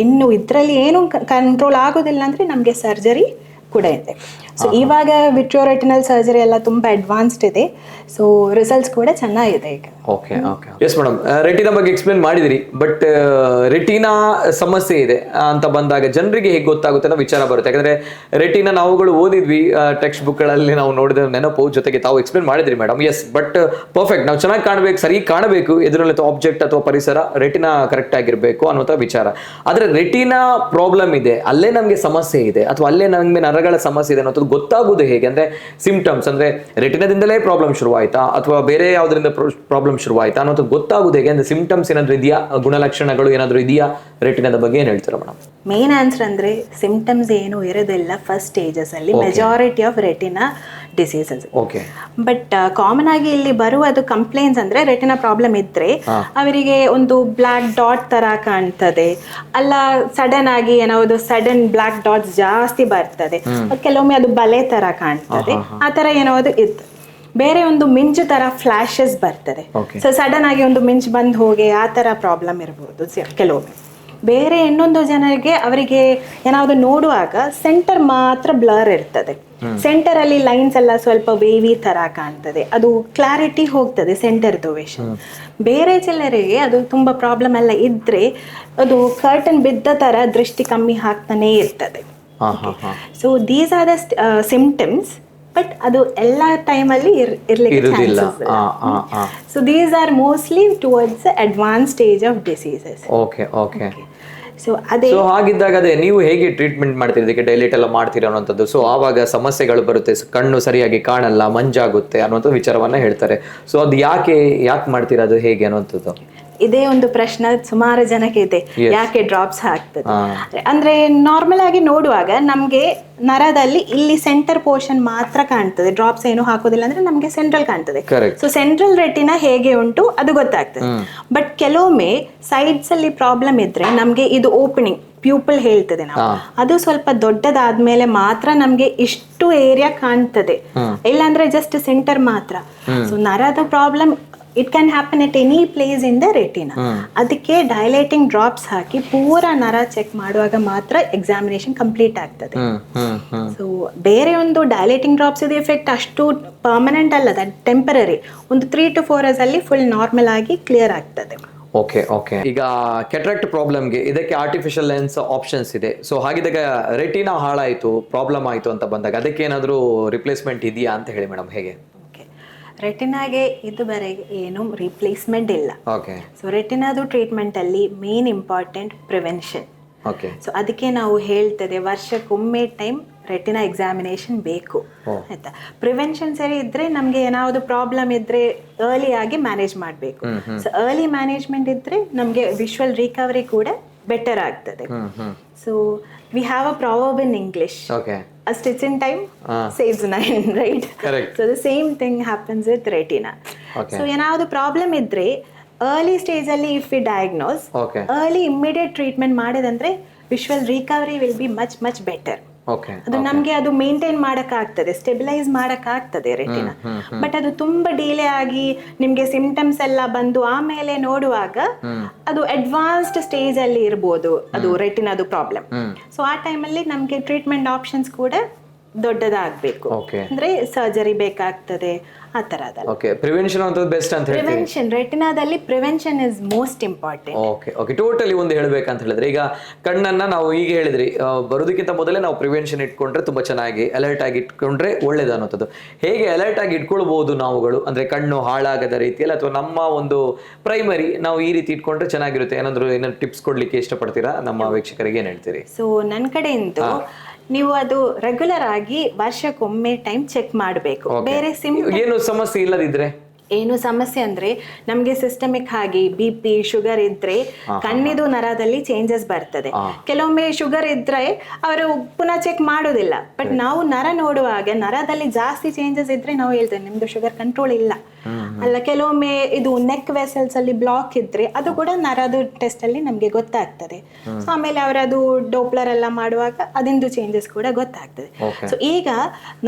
ಇನ್ನು ಇದರಲ್ಲಿ ಏನು ಕಂಟ್ರೋಲ್ ಆಗೋದಿಲ್ಲ ಅಂದ್ರೆ ನಮಗೆ ಸರ್ಜರಿ ಕೂಡ ಇದೆ. ಸೊ ಇವಾಗ ವಿಟ್ರಿಯೋರೆಟಿನಲ್ ಸರ್ಜರಿ ಎಲ್ಲ ತುಂಬಾ ಅಡ್ವಾನ್ಸ್ಡ್ ಇದೆ. ಸೊ ರಿಸಲ್ಟ್ಸ್ ಕೂಡ ಚೆನ್ನಾಗಿದೆ ಈಗ. Okay okay yes madam, retina ಬಗ್ಗೆ ಎಕ್ಸ್ಪ್ಲೇನ್ ಮಾಡಿದಿರಿ. ಬಟ್ ರೆಟಿನಾ ಸಮಸ್ಯೆ ಇದೆ ಅಂತ ಬಂದಾಗ ಜನರಿಗೆ ಹೇಗೆ ಗೊತ್ತಾಗುತ್ತೆ ಅನ್ನೋ ವಿಚಾರ ಬರುತ್ತೆ. ಯಾಕಂದ್ರೆ ರೆಟಿನಾ ನಾವುಗಳು ಓದಿದ್ವಿ, ಟೆಕ್ಸ್ಟ್ ಬುಕ್ಗಳಲ್ಲಿ ನಾವು ನೋಡಿದ ನೆನಪು, ಜೊತೆಗೆ ತಾವು ಎಕ್ಸ್ಪ್ಲೇನ್ ಮಾಡಿದ್ರಿ madam. S, but perfect, ನಾವು ಚೆನ್ನಾಗಿ ಕಾಣಬೇಕು, ಸರಿ ಕಾಣಬೇಕು, ಎದುರಲ್ಲಿ ಆಬ್ಜೆಕ್ಟ್ ಅಥವಾ ಪರಿಸರ ರೆಟಿನಾ ಕರೆಕ್ಟ್ ಆಗಿರಬೇಕು ಅನ್ನುವಂಥ ವಿಚಾರ. ಆದರೆ ರೆಟಿನಾ ಪ್ರಾಬ್ಲಮ್ ಇದೆ, ಅಲ್ಲೇ ನಮಗೆ ಸಮಸ್ಯೆ ಇದೆ ಅಥವಾ ಅಲ್ಲೇ ನಮಗೆ ನರಗಳ ಸಮಸ್ಯೆ ಇದೆ ಅನ್ನೋದು ಗೊತ್ತಾಗೋದು ಹೇಗೆ? ಅಂದ್ರೆ ಸಿಂಪ್ಟಮ್ಸ್ ಅಂದ್ರೆ ರೆಟಿನಾದಿಂದಲೇ ಪ್ರಾಬ್ಲಮ್ ಶುರುವಾಯ್ತಾ ಅಥವಾ ಬೇರೆ ಯಾವುದರಿಂದ ಪ್ರಾಬ್ಲಮ್ ಶುರುವಾಯ್ತಾ ಅನ್ನೋದು ಗೊತ್ತಾಗೋದು ಹೇಗೆ? ಅಂದ್ರೆ ಸಿಂಪ್ಟಮ್ಸ್ ಏನಾದ್ರು ಇದೆಯಾ, ಗುಣಲಕ್ಷಣಗಳು ಏನಾದ್ರು ಇದೆಯಾ ರೆಟಿನಾದ ಬಗ್ಗೆ ಏನ್ ಹೇಳ್ತೀರಾ madam? Main answer ಅಂದ್ರೆ ಸಿಂಪ್ಟಮ್ಸ್ ಏನು ಇರೋದಿಲ್ಲ ಫಸ್ಟ್ ಸ್ಟೇಜಸ್ ಅಲ್ಲಿ majority of retina diseases. But common ಆಗಿ ಇಲ್ಲಿ ಬರುವುದು ಕಂಪ್ಲೇಂಟ್ಸ್ ಅಂದ್ರೆ ರೆಟಿನಾ ಪ್ರಾಬ್ಲಮ್ ಇದ್ರೆ ಅವರಿಗೆ ಒಂದು ಬ್ಲ್ಯಾಕ್ ಡಾಟ್ ತರ ಕಾಣ್ತದೆ ಅಲ್ಲ, ಸಡನ್ ಆಗಿ ಏನಾವುದು sudden black dots ಜಾಸ್ತಿ ಬರ್ತದೆ, ಕೆಲವೊಮ್ಮೆ ಅದು ಬಲೆ ತರ ಕಾಣ್ತದೆ, ಆ ತರ ಏನಾವುದು ಇತ್ತು. ಬೇರೆ ಒಂದು ಮಿಂಚು ತರ ಫ್ಲಾಶಸ್ ಬರ್ತದೆ. ಸೊ ಸಡನ್ ಆಗಿ ಒಂದು ಮಿಂಚು ಬಂದು ಹೋಗಿ ಆ ತರ ಪ್ರಾಬ್ಲಮ್ ಇರ್ಬೋದು ಕೆಲವೊಮ್ಮೆ. ಬೇರೆ ಇನ್ನೊಂದು ಜನರಿಗೆ ಅವರಿಗೆ ಏನಾದ್ರು ನೋಡುವಾಗ ಸೆಂಟರ್ ಮಾತ್ರ ಬ್ಲರ್ ಇರ್ತದೆ, ಸೆಂಟರ್ ಅಲ್ಲಿ ಲೈನ್ಸ್ ಎಲ್ಲ ಸ್ವಲ್ಪ ವೇವಿ ತರ ಕಾಣ್ತದೆ, ಅದು ಕ್ಲಾರಿಟಿ ಹೋಗ್ತದೆ ಸೆಂಟರ್ದು ವಿಷನ್. ಬೇರೆ ಚಿಲ್ಲರಿಗೆ ಅದು ತುಂಬಾ ಪ್ರಾಬ್ಲಮ್ ಎಲ್ಲ ಇದ್ರೆ ಅದು ಕರ್ಟನ್ ಬಿದ್ದ ತರ ದೃಷ್ಟಿ ಕಮ್ಮಿ ಆಗ್ತಾನೆ ಇರ್ತದೆ. So these are the symptoms, but ಅದು ಎಲ್ಲ ಟೈಮಲ್ಲಿ ಇರ್ಲಿಕ್ಕೆ ಇರುದಿಲ್ಲ. Chances. So these are mostly towards advance stage of diseases. Okay okay so ಅದೇ. ಸೊ ಹಾಗಿದ್ದಾಗ ಅದೇ ನೀವು ಹೇಗೆ ಟ್ರೀಟ್ಮೆಂಟ್ ಮಾಡ್ತೀರಿ ಇದಕ್ಕೆ, ಡೈಲೇಟ್ ಎಲ್ಲ ಮಾಡ್ತೀರಾ ಅನ್ನುವಂಥದ್ದು. ಸೊ ಆವಾಗ ಸಮಸ್ಯೆಗಳು ಬರುತ್ತೆ, ಕಣ್ಣು ಸರಿಯಾಗಿ ಕಾಣಲ್ಲ, ಮಂಜಾಗುತ್ತೆ ಅನ್ನುವಂಥ ವಿಚಾರವನ್ನ ಹೇಳ್ತಾರೆ. ಸೊ ಅದು ಯಾಕೆ ಯಾಕೆ ಮಾಡ್ತೀರಾ, ಅದು ಹೇಗೆ ಅನ್ನುವಂಥದ್ದು? ಇದೇ ಒಂದು ಪ್ರಶ್ನೆ ಸುಮಾರು ಜನಕ್ಕೆ ಇದೆ, ಯಾಕೆ ಡ್ರಾಪ್ಸ್ ಹಾಕ್ತದೆ ಅಂದ್ರೆ. ನಾರ್ಮಲ್ ಆಗಿ ನೋಡುವಾಗ ನಮ್ಗೆ ನರದಲ್ಲಿ ಇಲ್ಲಿ ಸೆಂಟರ್ ಪೋರ್ಷನ್ ಮಾತ್ರ ಕಾಣ್ತದೆ. ಡ್ರಾಪ್ಸ್ ಏನು ಹಾಕೋದಿಲ್ಲ ಅಂದ್ರೆ ನಮ್ಗೆ ಸೆಂಟ್ರಲ್ ಕಾಣ್ತದೆ. Correct. So central retina ಹೇಗೆ ಉಂಟು ಅದು ಗೊತ್ತಾಗ್ತದೆ. ಬಟ್ ಕೆಲವೊಮ್ಮೆ ಸೈಡ್ಸ್ ಅಲ್ಲಿ ಪ್ರಾಬ್ಲಮ್ ಇದ್ರೆ ನಮ್ಗೆ ಇದು ಓಪನಿಂಗ್ ಪ್ಯೂಪಲ್ ಹೇಳ್ತದೆ ನಾವು, ಅದು ಸ್ವಲ್ಪ ದೊಡ್ಡದಾದ್ಮೇಲೆ ಮಾತ್ರ ನಮ್ಗೆ ಇಷ್ಟು ಏರಿಯಾ ಕಾಣ್ತದೆ, ಇಲ್ಲಾಂದ್ರೆ ಜಸ್ಟ್ ಸೆಂಟರ್ ಮಾತ್ರ. ಸೊ ನರದ problem, it can happen at any place in the retina. ಅದಕ್ಕೆ ಡೈಲೇಟಿಂಗ್ ಡ್ರಾಪ್ಸ್ ಹಾಕಿ ಪೂರಾ ನರ ಚೆಕ್ ಮಾಡುವಾಗ ಮಾತ್ರ ಎಕ್ಸಾಮಿನೇಷನ್ ಕಂಪ್ಲೀಟ್ ಆಗ್ತದೆ. ಹ್ಮ್ ಹ್ಮ್ ಹ್ಮ್ ಸೊ ಬೇರೆ ಒಂದು ಡೈಲೇಟಿಂಗ್ ಡ್ರಾಪ್ಸ್ ಇದು ಎಫೆಕ್ಟ್ ಅಷ್ಟು ಪರ್ಮನೆಂಟ್ ಅಲ್ಲ, that temporary. ಒಂದು 3 ಟು 4 ಅವರ್ಸ್ ಅಲ್ಲಿ ಫುಲ್ ನಾರ್ಮಲ್ ಆಗಿ ಕ್ಲಿಯರ್ ಆಗ್ತದೆ. ಓಕೆ ಓಕೆ ಈಗ ಕೆಟ್ರಾಕ್ಟ್ ಪ್ರಾಬ್ಲಮ್ಗೆ ಇದಕ್ಕೆ artificial lens options ಇದೆ. ಸೊ ಹಾಗಿದ್ದಾಗ ರೆಟಿನಾ ಹಾಳಾಯಿತು, ಪ್ರಾಬ್ಲಮ್ ಆಯಿತು ಅಂತ ಬಂದಾಗ ಅದಕ್ಕೆ ಏನಾದರೂ ರಿಪ್ಲೇಸ್ಮೆಂಟ್ ಇದೆಯಾ ಅಂತ ಹೇಳಿ ಮೇಡಮ್, ಹೇಗೆ? ಓಕೆ, ರೆಟಿನಾಗೆ ಇದುವರೆಗೆ ಏನು ರಿಪ್ಲೇಸ್ಮೆಂಟ್ ಇಲ್ಲ. ಸೊ ರೆಟಿನಾದು ಟ್ರೀಟ್ಮೆಂಟ್ ಅಲ್ಲಿ main important prevention. So ಅದಕ್ಕೆ ನಾವು ಹೇಳ್ತದೆ, ವರ್ಷಕ್ಕೊಮ್ಮೆ time retina examination ಬೇಕು, ಆಯ್ತಾ? ಪ್ರಿವೆನ್ಷನ್ ಸರಿ ಇದ್ರೆ ನಮಗೆ ಏನಾದ್ರು ಪ್ರಾಬ್ಲಮ್ ಇದ್ರೆ ಅರ್ಲಿ ಆಗಿ ಮ್ಯಾನೇಜ್ ಮಾಡಬೇಕು. So early management ಇದ್ರೆ ನಮಗೆ ವಿಷುವಲ್ ರಿಕವರಿ ಕೂಡ ಬೆಟರ್ ಆಗ್ತದೆ. So we have a proverb in English, "A stitch in time saves nine," right? Correct. So the same thing happens with retina. So ಏನಾದ್ರು problem ಇದ್ರೆ early stage ಅಲ್ಲಿ if we diagnose, early immediate treatment ಮಾಡಿದಂದ್ರೆ visual recovery will be much much better. ಅದು ನಮಗೆ ಅದು maintain ಆಗ್ತದೆ, stabilise ಆಗ್ತದೆ retina. But ಅದು ತುಂಬಾ ಡಿಲೇ ಆಗಿ ನಿಮ್ಗೆ ಸಿಂಪ್ಟಮ್ಸ್ ಎಲ್ಲ ಬಂದು ಆಮೇಲೆ ನೋಡುವಾಗ ಅದು ಅಡ್ವಾನ್ಸ್ಡ್ ಸ್ಟೇಜ್ ಅಲ್ಲಿ ಇರ್ಬೋದು ಅದು ರೆಟಿನಾದು ಪ್ರಾಬ್ಲಮ್. ಸೊ ಆ ಟೈಮಲ್ಲಿ ನಮಗೆ ಟ್ರೀಟ್ಮೆಂಟ್ ಆಪ್ಷನ್ಸ್ ಕೂಡ ದೊಡ್ಡದಾಗಬೇಕು. ಅಂದ್ರೆ ಸರ್ಜರಿ ಬೇಕಾಗ್ತದೆ, ಆ ಥರದಲ್ಲ. ಓಕೆ, ಪ್ರಿವೆನ್ಷನ್ ಅಂತ ಬೆಸ್ಟ್ ಅಂತ ಹೇಳ್ತೀವಿ. ಪ್ರಿವೆನ್ಷನ್, ರೆಟಿನಾದಲ್ಲಿ prevention is most important. Okay okay totally ಒಂದು ಹೇಳ್ಬೇಕಂತ ಹೇಳಿದ್ರೆ, ಈಗ ಕಣ್ಣನ್ನ ನಾವು ಈಗ ಹೇಳಿದ್ರಿ, ಬರೋದಕ್ಕಿಂತ ಮೊದಲೇ ನಾವು ಪ್ರಿವೆನ್ಷನ್ ಇಟ್ಕೊಂಡ್ರೆ ತುಂಬಾ ಚೆನ್ನಾಗಿ ಅಲರ್ಟ್ ಆಗಿ ಇಟ್ಕೊಂಡ್ರೆ ಒಳ್ಳೇದು ಅನ್ನೋಂಥದ್ದು. ಹೇಗೆ ಅಲರ್ಟ್ ಆಗಿ ಇಟ್ಕೊಳ್ಬಹುದು ನಾವುಗಳು? ಅಂದ್ರೆ ಕಣ್ಣು ಹಾಳಾಗದ ರೀತಿಯಲ್ಲಿ ಅಥವಾ ನಮ್ಮ ಒಂದು ಪ್ರೈಮರಿ ನಾವು ಈ ರೀತಿ ಇಟ್ಕೊಂಡ್ರೆ ಚೆನ್ನಾಗಿರುತ್ತೆ. ಏನಾದ್ರು ಏನಾದ್ರು ಟಿಪ್ಸ್ ಕೊಡ್ಲಿಕ್ಕೆ ಇಷ್ಟಪಡ್ತೀರಾ ನಮ್ಮ ವೀಕ್ಷಕರಿಗೆ? ಏನ್ ಹೇಳ್ತೀರಿ? ಸೊ ನನ್ನ ಕಡೆಯಿಂದ ನೀವು ಅದು ರೆಗ್ಯುಲರ್ ಆಗಿ ವರ್ಷಕ್ಕೊಮ್ಮೆ ಟೈಮ್ ಚೆಕ್ ಮಾಡಬೇಕು. ಬೇರೆ ಸಿಮ್ ಏನು ಸಮಸ್ಯೆ ಇಲ್ಲದಿದ್ರೆ? ಏನು ಸಮಸ್ಯೆ ಅಂದ್ರೆ ನಮಗೆ ಸಿಸ್ಟಮಿಕ್ ಆಗಿ BP, sugar ಇದ್ರೆ ಕಣ್ಣಿದು ನರದಲ್ಲಿ ಚೇಂಜಸ್ ಬರ್ತದೆ. ಕೆಲವೊಮ್ಮೆ ಶುಗರ್ ಇದ್ರೆ ಅವರು ಪುನಃ ಚೆಕ್ ಮಾಡೋದಿಲ್ಲ. ಬಟ್ ನಾವು ನರ ನೋಡುವಾಗ ನರದಲ್ಲಿ ಜಾಸ್ತಿ ಚೇಂಜಸ್ ಇದ್ರೆ ನಾವು ಹೇಳ್ತೇವೆ, ನಿಮ್ದು ಶುಗರ್ ಕಂಟ್ರೋಲ್ ಇಲ್ಲ ಅಲ್ಲ. ಕೆಲವೊಮ್ಮೆ ಇದು ನೆಕ್ ವೆಸಲ್ಸ್ ಅಲ್ಲಿ ಬ್ಲಾಕ್ ಇದ್ರೆ ಅದು ಕೂಡ ನರದು ಟೆಸ್ಟ್ ಅಲ್ಲಿ ನಮಗೆ ಗೊತ್ತಾಗ್ತದೆ. ಸೊ ಆಮೇಲೆ ಅವರದು ಡೋಪ್ಲರ್ ಎಲ್ಲ ಮಾಡುವಾಗ ಅದಿಂದು ಚೇಂಜಸ್ ಕೂಡ ಗೊತ್ತಾಗ್ತದೆ. ಸೊ ಈಗ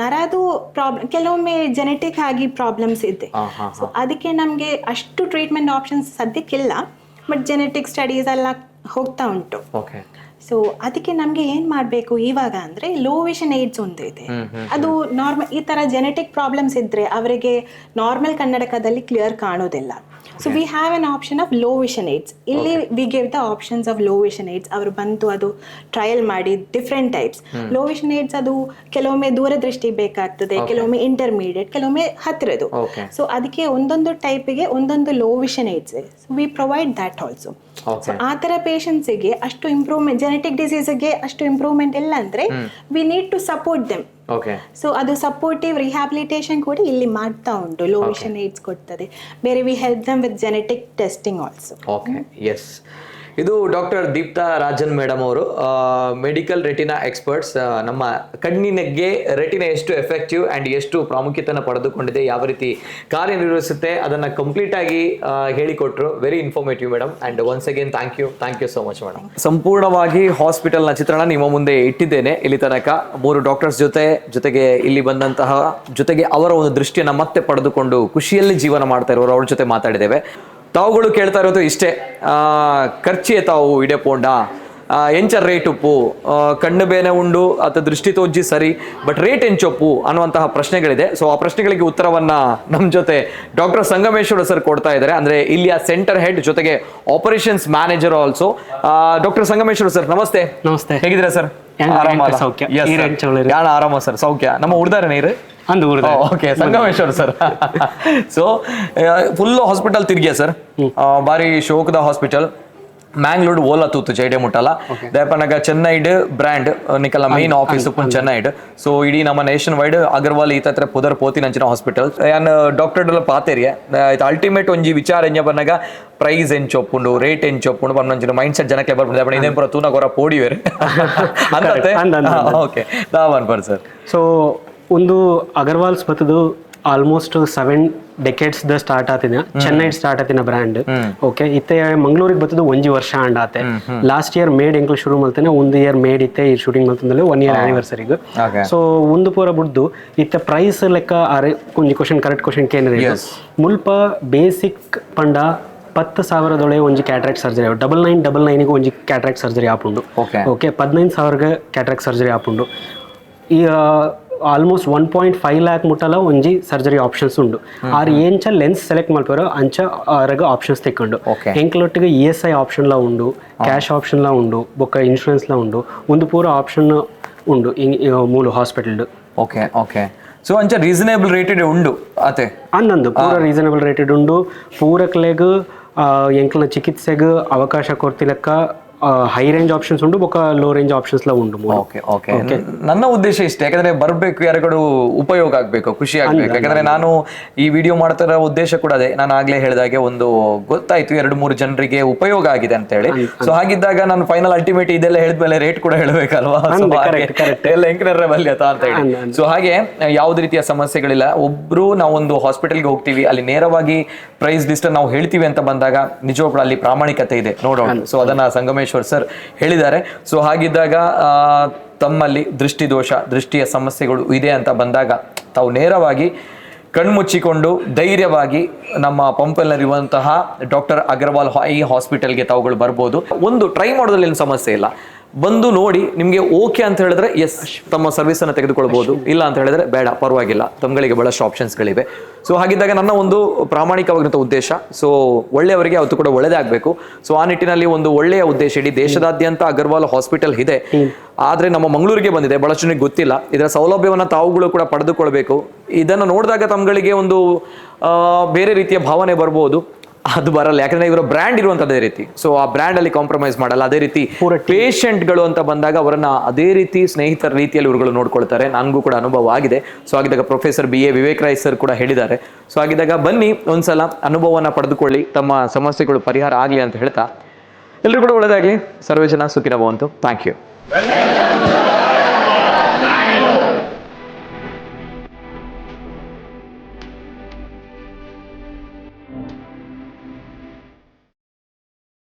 ನರದು ಪ್ರಾಬ್ಲಮ್ ಕೆಲವೊಮ್ಮೆ ಜೆನೆಟಿಕ್ ಆಗಿ ಪ್ರಾಬ್ಲಮ್ಸ್ ಇದೆ. ಸೊ ಅದಕ್ಕೆ ನಮಗೆ ಅಷ್ಟು ಟ್ರೀಟ್ಮೆಂಟ್ ಆಪ್ಷನ್ಸ್ ಸದ್ಯಕ್ಕಿಲ್ಲ. But genetic studies ಎಲ್ಲ ಹೋಗ್ತಾ ಉಂಟು. ಸೊ ಅದಕ್ಕೆ ನಮಗೆ ಏನು ಮಾಡಬೇಕು ಇವಾಗ ಅಂದರೆ, low vision AIDS ಒಂದು ಇದೆ. ಅದು ನಾರ್ಮಲ್ ಈ ಥರ ಜೆನೆಟಿಕ್ ಪ್ರಾಬ್ಲಮ್ಸ್ ಇದ್ದರೆ ಅವರಿಗೆ ನಾರ್ಮಲ್ ಕನ್ನಡಕದಲ್ಲಿ ಕ್ಲಿಯರ್ ಕಾಣೋದಿಲ್ಲ. So we have an option of low vision aids. ಇಲ್ಲಿ we give the options of low vision aids. ಅವರು ಬಂದು ಅದು ಟ್ರಯಲ್ ಮಾಡಿ, different types low vision aids. ಅದು ಕೆಲವೊಮ್ಮೆ ದೂರದೃಷ್ಟಿ ಬೇಕಾಗ್ತದೆ, ಕೆಲವೊಮ್ಮೆ ಇಂಟರ್ಮೀಡಿಯೇಟ್, ಕೆಲವೊಮ್ಮೆ ಹತ್ತಿರದು. ಸೊ ಅದಕ್ಕೆ ಒಂದೊಂದು ಟೈಪಿಗೆ ಒಂದೊಂದು low vision aids, so we provide that also. So ಆ ಥರ ಪೇಷಂಟ್ಸಿಗೆ ಅಷ್ಟು ಇಂಪ್ರೂವ್ಮೆಂಟ್, ಜೆನೆಟಿಕ್ ಡಿಸೀಸ್ಗೆ ಅಷ್ಟು ಇಂಪ್ರೂವ್ಮೆಂಟ್ ಇಲ್ಲ ಅಂದರೆ we need to support them. So ಅದು ಸಪೋರ್ಟಿವ್ ರಿಹ್ಯಾಬಿಲಿಟೇಷನ್ ಕೂಡ ಇಲ್ಲಿ ಮಾಡ್ತಾ ಉಂಟು. Low vision AIDS ಕೊಡ್ತದೆ. ಬೇರೆ we help them with genetic testing also. Okay, S. ಇದು ಡಾಕ್ಟರ್ ದೀಪ್ತಾ ರಾಜನ್ ಮೇಡಮ್ ಅವರು, medical retina experts. ನಮ್ಮ ಕಣ್ಣಿನಗೆ ರೆಟಿನಾ ಎಷ್ಟು ಎಫೆಕ್ಟಿವ್ ಆ್ಯಂಡ್ ಎಷ್ಟು ಪ್ರಾಮುಖ್ಯತೆಯನ್ನು ಪಡೆದುಕೊಂಡಿದೆ, ಯಾವ ರೀತಿ ಕಾರ್ಯನಿರ್ವಹಿಸುತ್ತೆ, ಅದನ್ನು ಕಂಪ್ಲೀಟ್ ಆಗಿ ಹೇಳಿಕೊಟ್ರು. Very informative, madam, and once again thank you, thank you so much, madam. ಸಂಪೂರ್ಣವಾಗಿ ಹಾಸ್ಪಿಟಲ್ನ ಚಿತ್ರಣ ನಿಮ್ಮ ಮುಂದೆ ಇಟ್ಟಿದ್ದೇನೆ. ಇಲ್ಲಿ ತನಕ ಮೂರು ಡಾಕ್ಟರ್ಸ್ ಜೊತೆ ಜೊತೆಗೆ ಇಲ್ಲಿ ಬಂದಂತಹ, ಜೊತೆಗೆ ಅವರ ಒಂದು ದೃಷ್ಟಿಯನ್ನು ಮತ್ತೆ ಪಡೆದುಕೊಂಡು ಖುಷಿಯಲ್ಲಿ ಜೀವನ ಮಾಡ್ತಾ ಇರೋರು, ಅವ್ರ ಜೊತೆ ಮಾತಾಡಿದ್ದೇವೆ. ತಾವುಗಳು ಕೇಳ್ತಾ ಇರೋದು ಇಷ್ಟೇ, ಖರ್ಚಿ ತಾವು ಇಡೆ ಪೋಂಡ, ಎಂಚ ರೇಟ್ ಉಪ್ಪು, ಕಣ್ಣು ಬೇನೆ ಉಂಡು ಅಥವಾ ದೃಷ್ಟಿ ತೋಜಿ ಸರಿ, ಬಟ್ ರೇಟ್ ಎಂಚೊಪ್ಪು ಅನ್ನುವಂತಹ ಪ್ರಶ್ನೆಗಳಿದೆ. ಸೊ ಆ ಪ್ರಶ್ನೆಗಳಿಗೆ ಉತ್ತರವನ್ನ ನಮ್ಮ ಜೊತೆ ಡಾಕ್ಟರ್ ಸಂಗಮೇಶ್ವರ ಸರ್ ಕೊಡ್ತಾ ಇದ್ದಾರೆ. ಅಂದ್ರೆ ಇಲ್ಲಿಯ ಸೆಂಟರ್ ಹೆಡ್ ಜೊತೆಗೆ operations manager also. Doctor Sangameshwara sir, namaste. Namaste. ಹೇಗಿದ್ದೀರಾ ಸರ್? ಎಂಕ ಸೌಖ್ಯ. ಈರ್ ಎಂಚ ಉಳ್ಳೇರು? ಯಾಣ ಆರಾಮ ಸರ್, ಸೌಖ್ಯ. ನಮ್ಮ ಉಡ್ದಾರೆ ನೀರು? ಅಂದು ಊರ್ದ. Okay, Sangameshwar sir, so full hospital ತಿರ್ಗಿಯ sir, ಬಾರಿ ಶೋಕದ ಹಾಸ್ಪಿಟಲ್. Mangalore Ola ತೂತು ಜೈಡೆ ಮುಟ್ಟಲ್ಲ ದೇಪನಗ ಚೆನ್ನೈಡ್ ಬ್ರ್ಯಾಂಡ್ ನಿಕಲ ಮೇನ್ ಆಫೀಸ್ ಉಪ್ಪುನ್ ಚೆನ್ನೈಡ್. ಸೊ ಇಡೀ ನಮ್ಮ ನೇಷನ್ ವೈಡ್ ಅಗರ್ವಾಲ್ ಈತತ್ರ ಪುದರ್ ಪೋತಿನಂಚಿನ ಹಾಸ್ಪಿಟಲ್. ಯಾನ್ ಡಾಕ್ಟರ್ ಪಾತೆರಿಯೆ ಅಲ್ಟಿಮೇಟ್ ಒಂಜಿ ವಿಚಾರ ಎಂಜ ಬನ್ನಗ ಪ್ರೈಸ್ ಎಂಚೊಪ್ಪುಂಡು, ರೇಟ್ ಎಂಚೊಪ್ಪುಂಡು ಪನ್ನಂಚಿನ ಮೈಂಡ್ ಸೆಟ್ ಜನಕ್ಕೆ ಬರ್ಪುಂಡು. ದೇಪನ ಇದೇನ್ ಪೂರ ತೂನ ಗೊರ ಪೋಡಿವೇರು ಅಂತತೆ. ಅಂದ್ ಅಂದ್ ಅಂದ್. ಓಕೆ, ದಾವನ್ per sir. So ಒಂದು Agarwal's ಬತ್ತದು almost 7 decades the start ಆತಿನ, ಚೆನ್ನೈ start ಆತಿನ brand. Okay, ಇತ್ತೆ ಮಂಗಳೂರಿಗೆ ಬತ್ತದು ಒಂಜಿ ವರ್ಷ ಅಂಡ್ ಆತೆ. Last year made ಎಂಕ್ಲು ಶುರು ಮಲ್ತೇನೆ, ಒಂದು ಇಯರ್ ಮೇಡ್ ಇತ್ತೆ ಈ ಶೂಟಿಂಗ್ ಮಲ್ತಂದಲ್ಲಿ 1 ಇಯರ್ ಆನಿವರ್ಸರಿಗ್. ಸೊ ಒಂದು ಪೂರ ಬುಡ್ದು ಇತ್ತೆ ಪ್ರೈಸ್ ಲೆಕ್ಕ ಅರೆ ಒಂಜಿ question correct question ಕೇಂದ್ರ. ಮುಲ್ಪ ಬೇಸಿಕ್ ಪಂಡ 10,000ದೊಳೆ ಒಂಜಿ ಕ್ಯಾಟ್ರಾಕ್ಟ್ ಸರ್ಜರಿ, 9999ಗೆ ಒಂಜಿ ಕ್ಯಾಟ್ರಾಕ್ಟ್ ಸರ್ಜರಿ ಆಪುಂಡು. ಓಕೆ, 15,000ಗೆ ಕ್ಯಾಟ್ರಾಕ್ಟ್ ಸರ್ಜರಿ ಆಪುಂಡು. ಈ ಆಲ್ಮೋಸ್ಟ್ 1.5 ಲ್ಯಾಕ್ ಮುಟ್ಟಲ ಒಂಜಿ ಸರ್ಜರಿ ಆಪ್ಷನ್ಸ್ ಉಂಡು. ಆರ್ ಎಂಚ ಲೆನ್ಸ್ ಸೆಲೆಕ್ಟ್ ಮಲ್ಪೆರ ಅಂಚ ಆರಗ ಆಪ್ಷನ್ಸ್ ತಿಕ್ಕೊಂಡು. ಎಂಕ್ಲೊಟ್ಟಿಗೆ ESI option ಲಾ ಉಂಡು, ಕ್ಯಾಶ್ ಆಪ್ಷನ್ ಲಾ ಉಂಡು, ಬೊಕ್ಕ ಇನ್ಶೂರೆನ್ಸ್ ಲಾ ಉಂಡು. ಒಂದು ಪೂರ ಆಪ್ಷನ್ ಉಂಡು ಮೂಲು hospital. Okay okay, so ಅಂಚ ರೀಸನೇಬಲ್ ರೇಟೆಡ್ ಉಂಡು ಅತೆ? ಅಂದಂದು ಪೂರ ರೀಸನಬಲ್ ರೇಟೆಡ್ ಉಂಡು. ಪೂರಕ್ಲೆಗ್ ಎಂಕ್ಲನ ಚಿಕಿತ್ಸೆಗ್ ಅವಕಾಶ ಕೊರ್ತಿಲೆಕ್ಕ high range options ಉಂಡು, ಬೊಕ್ಕ low range options ಲಾ ಉಂಡು ಮೂಲು. ಓಕೆ ಓಕೆ, ನನ್ನ ಉದ್ದೇಶ ಇಷ್ಟೇ. ಯಾಕಂದ್ರೆ ಬರಬೇಕು, ಯಾರಿಗೂ ಉಪಯೋಗ ಆಗ್ಬೇಕು, ಖುಷಿ ಆಗ್ಬೇಕು. ಯಾಕಂದ್ರೆ ನಾನು ಈ ವಿಡಿಯೋ ಮಾಡ್ತಿರೋ ಉದ್ದೇಶ ಕೂಡ ಅದೇ. ನಾನು ಆಗ್ಲೇ ಹೇಳಿದಾಗೆ ಒಂದು ಗೊತ್ತಾಯ್ತು, 2-3 ಜನರಿಗೆ ಉಪಯೋಗ ಆಗಿದೆ ಅಂತ ಹೇಳಿ. ಸೊ ಹಾಗಿದ್ದಾಗ ನಾನು ಫೈನಲ್ ಅಲ್ಟಿಮೇಟ್ ಇದೆಲ್ಲ ಹೇಳಿದ್ಮೇಲೆ ರೇಟ್ ಕೂಡ ಹೇಳ್ಬೇಕಲ್ವಾ? So ಹಾಗೆ ಎಲ್ಲ ಎಂಕನರ್ರೆ ಬಲ್ಯತಾ ಅಂತ ಹೇಳಿ. ಸೊ ಹಾಗೆ ಯಾವುದೇ ರೀತಿಯ ಸಮಸ್ಯೆಗಳಿಲ್ಲ. ಒಬ್ರು ನಾವೊಂದು ಹಾಸ್ಪಿಟಲ್ಗೆ ಹೋಗ್ತೀವಿ, ಅಲ್ಲಿ ನೇರವಾಗಿ ಪ್ರೈಸ್ ಲಿಸ್ಟ್ ನಾವು ಹೇಳ್ತೀವಿ ಅಂತ ಬಂದಾಗ ನಿಜವಾಗ್ಲೂ ಅಲ್ಲಿ ಪ್ರಾಮಾಣಿಕತೆ ಇದೆ, no doubt. So ಅದನ್ನ ಸಂಗಮೇಶ್ವರ್ ಸರ್ ಹೇಳಿದ್ದಾರೆ. ಸೊ ಹಾಗಿದ್ದಾಗ ತಮ್ಮಲ್ಲಿ ದೃಷ್ಟಿದೋಷ, ದೃಷ್ಟಿಯ ಸಮಸ್ಯೆಗಳು ಇದೆ ಅಂತ ಬಂದಾಗ ತಾವು ನೇರವಾಗಿ ಕಣ್ಮುಚ್ಚಿಕೊಂಡು ಧೈರ್ಯವಾಗಿ ನಮ್ಮ ಪಂಪಲ್ನಲ್ಲಿರುವಂತಹ ಡಾಕ್ಟರ್ ಅಗರ್ವಾಲ್ ಈ ಹಾಸ್ಪಿಟಲ್ಗೆ ತಾವುಗಳು ಬರ್ಬೋದು. ಒಂದು ಟ್ರೈ ಮಾಡೋದ್ರಲ್ಲಿ ಏನು ಸಮಸ್ಯೆ ಇಲ್ಲ. ಬಂದು ನೋಡಿ, ನಿಮಗೆ ಓಕೆ ಅಂತ ಹೇಳಿದ್ರೆ ಎಸ್, ತಮ್ಮ ಸರ್ವಿಸ್ ಅನ್ನು ತೆಗೆದುಕೊಳ್ಬಹುದು. ಇಲ್ಲ ಅಂತ ಹೇಳಿದ್ರೆ ಬೇಡ, ಪರವಾಗಿಲ್ಲ, ತಮ್ಮಗಳಿಗೆ ಬಹಳಷ್ಟು ಆಪ್ಷನ್ಸ್ಗಳಿವೆ. ಸೊ ಹಾಗಿದ್ದಾಗ ನನ್ನ ಒಂದು ಪ್ರಾಮಾಣಿಕವಾಗಿರುವಂಥ ಉದ್ದೇಶ, ಸೊ ಒಳ್ಳೆಯವರಿಗೆ ಅವತ್ತು ಕೂಡ ಒಳ್ಳೇದೇ ಆಗಬೇಕು. ಸೊ ಆ ನಿಟ್ಟಿನಲ್ಲಿ ಒಂದು ಒಳ್ಳೆಯ ಉದ್ದೇಶ, ಇಡೀ ದೇಶದಾದ್ಯಂತ ಅಗರ್ವಾಲ್ ಹಾಸ್ಪಿಟಲ್ ಇದೆ, ಆದರೆ ನಮ್ಮ ಮಂಗಳೂರಿಗೆ ಬಂದಿದೆ, ಬಹಳಷ್ಟು ಜನಕ್ಕೆ ಗೊತ್ತಿಲ್ಲ. ಇದರ ಸೌಲಭ್ಯವನ್ನು ತಾವುಗಳು ಕೂಡ ಪಡೆದುಕೊಳ್ಬೇಕು. ಇದನ್ನು ನೋಡಿದಾಗ ತಮ್ಮಗಳಿಗೆ ಒಂದು ಬೇರೆ ರೀತಿಯ ಭಾವನೆ ಬರ್ಬೋದು, ಅದು ಬರಲ್ಲ. ಯಾಕಂದ್ರೆ ಇವರ ಬ್ರ್ಯಾಂಡ್ ಇರುವಂತದ್ದೇ ರೀತಿ. ಸೊ ಆ ಬ್ರ್ಯಾಂಡ್ ಅಲ್ಲಿ ಕಾಂಪ್ರಮೈಸ್ ಮಾಡಲ್ಲ. ಅದೇ ರೀತಿ ಪೇಷಂಟ್ಗಳು ಅಂತ ಬಂದಾಗ ಅವರನ್ನ ಅದೇ ರೀತಿ ಸ್ನೇಹಿತರ ರೀತಿಯಲ್ಲಿ ಇವರುಗಳು ನೋಡ್ಕೊಳ್ತಾರೆ. ನನಗೂ ಕೂಡ ಅನುಭವ ಆಗಿದೆ. ಸೊ ಹಾಗಿದ್ದಾಗ professor B A Vivek Rai sir ಕೂಡ ಹೇಳಿದ್ದಾರೆ. ಸೊ ಹಾಗಿದ್ದಾಗ ಬನ್ನಿ, ಒಂದ್ಸಲ ಅನುಭವನ ಪಡೆದುಕೊಳ್ಳಿ, ತಮ್ಮ ಸಮಸ್ಯೆಗಳು ಪರಿಹಾರ ಆಗಲಿ ಅಂತ ಹೇಳ್ತಾ ಎಲ್ಲರೂ ಕೂಡ ಒಳ್ಳೆದಾಗಲಿ. ಸರ್ವೇ ಜನ ಸುಖಿನ ಭವಂತು. Thank you.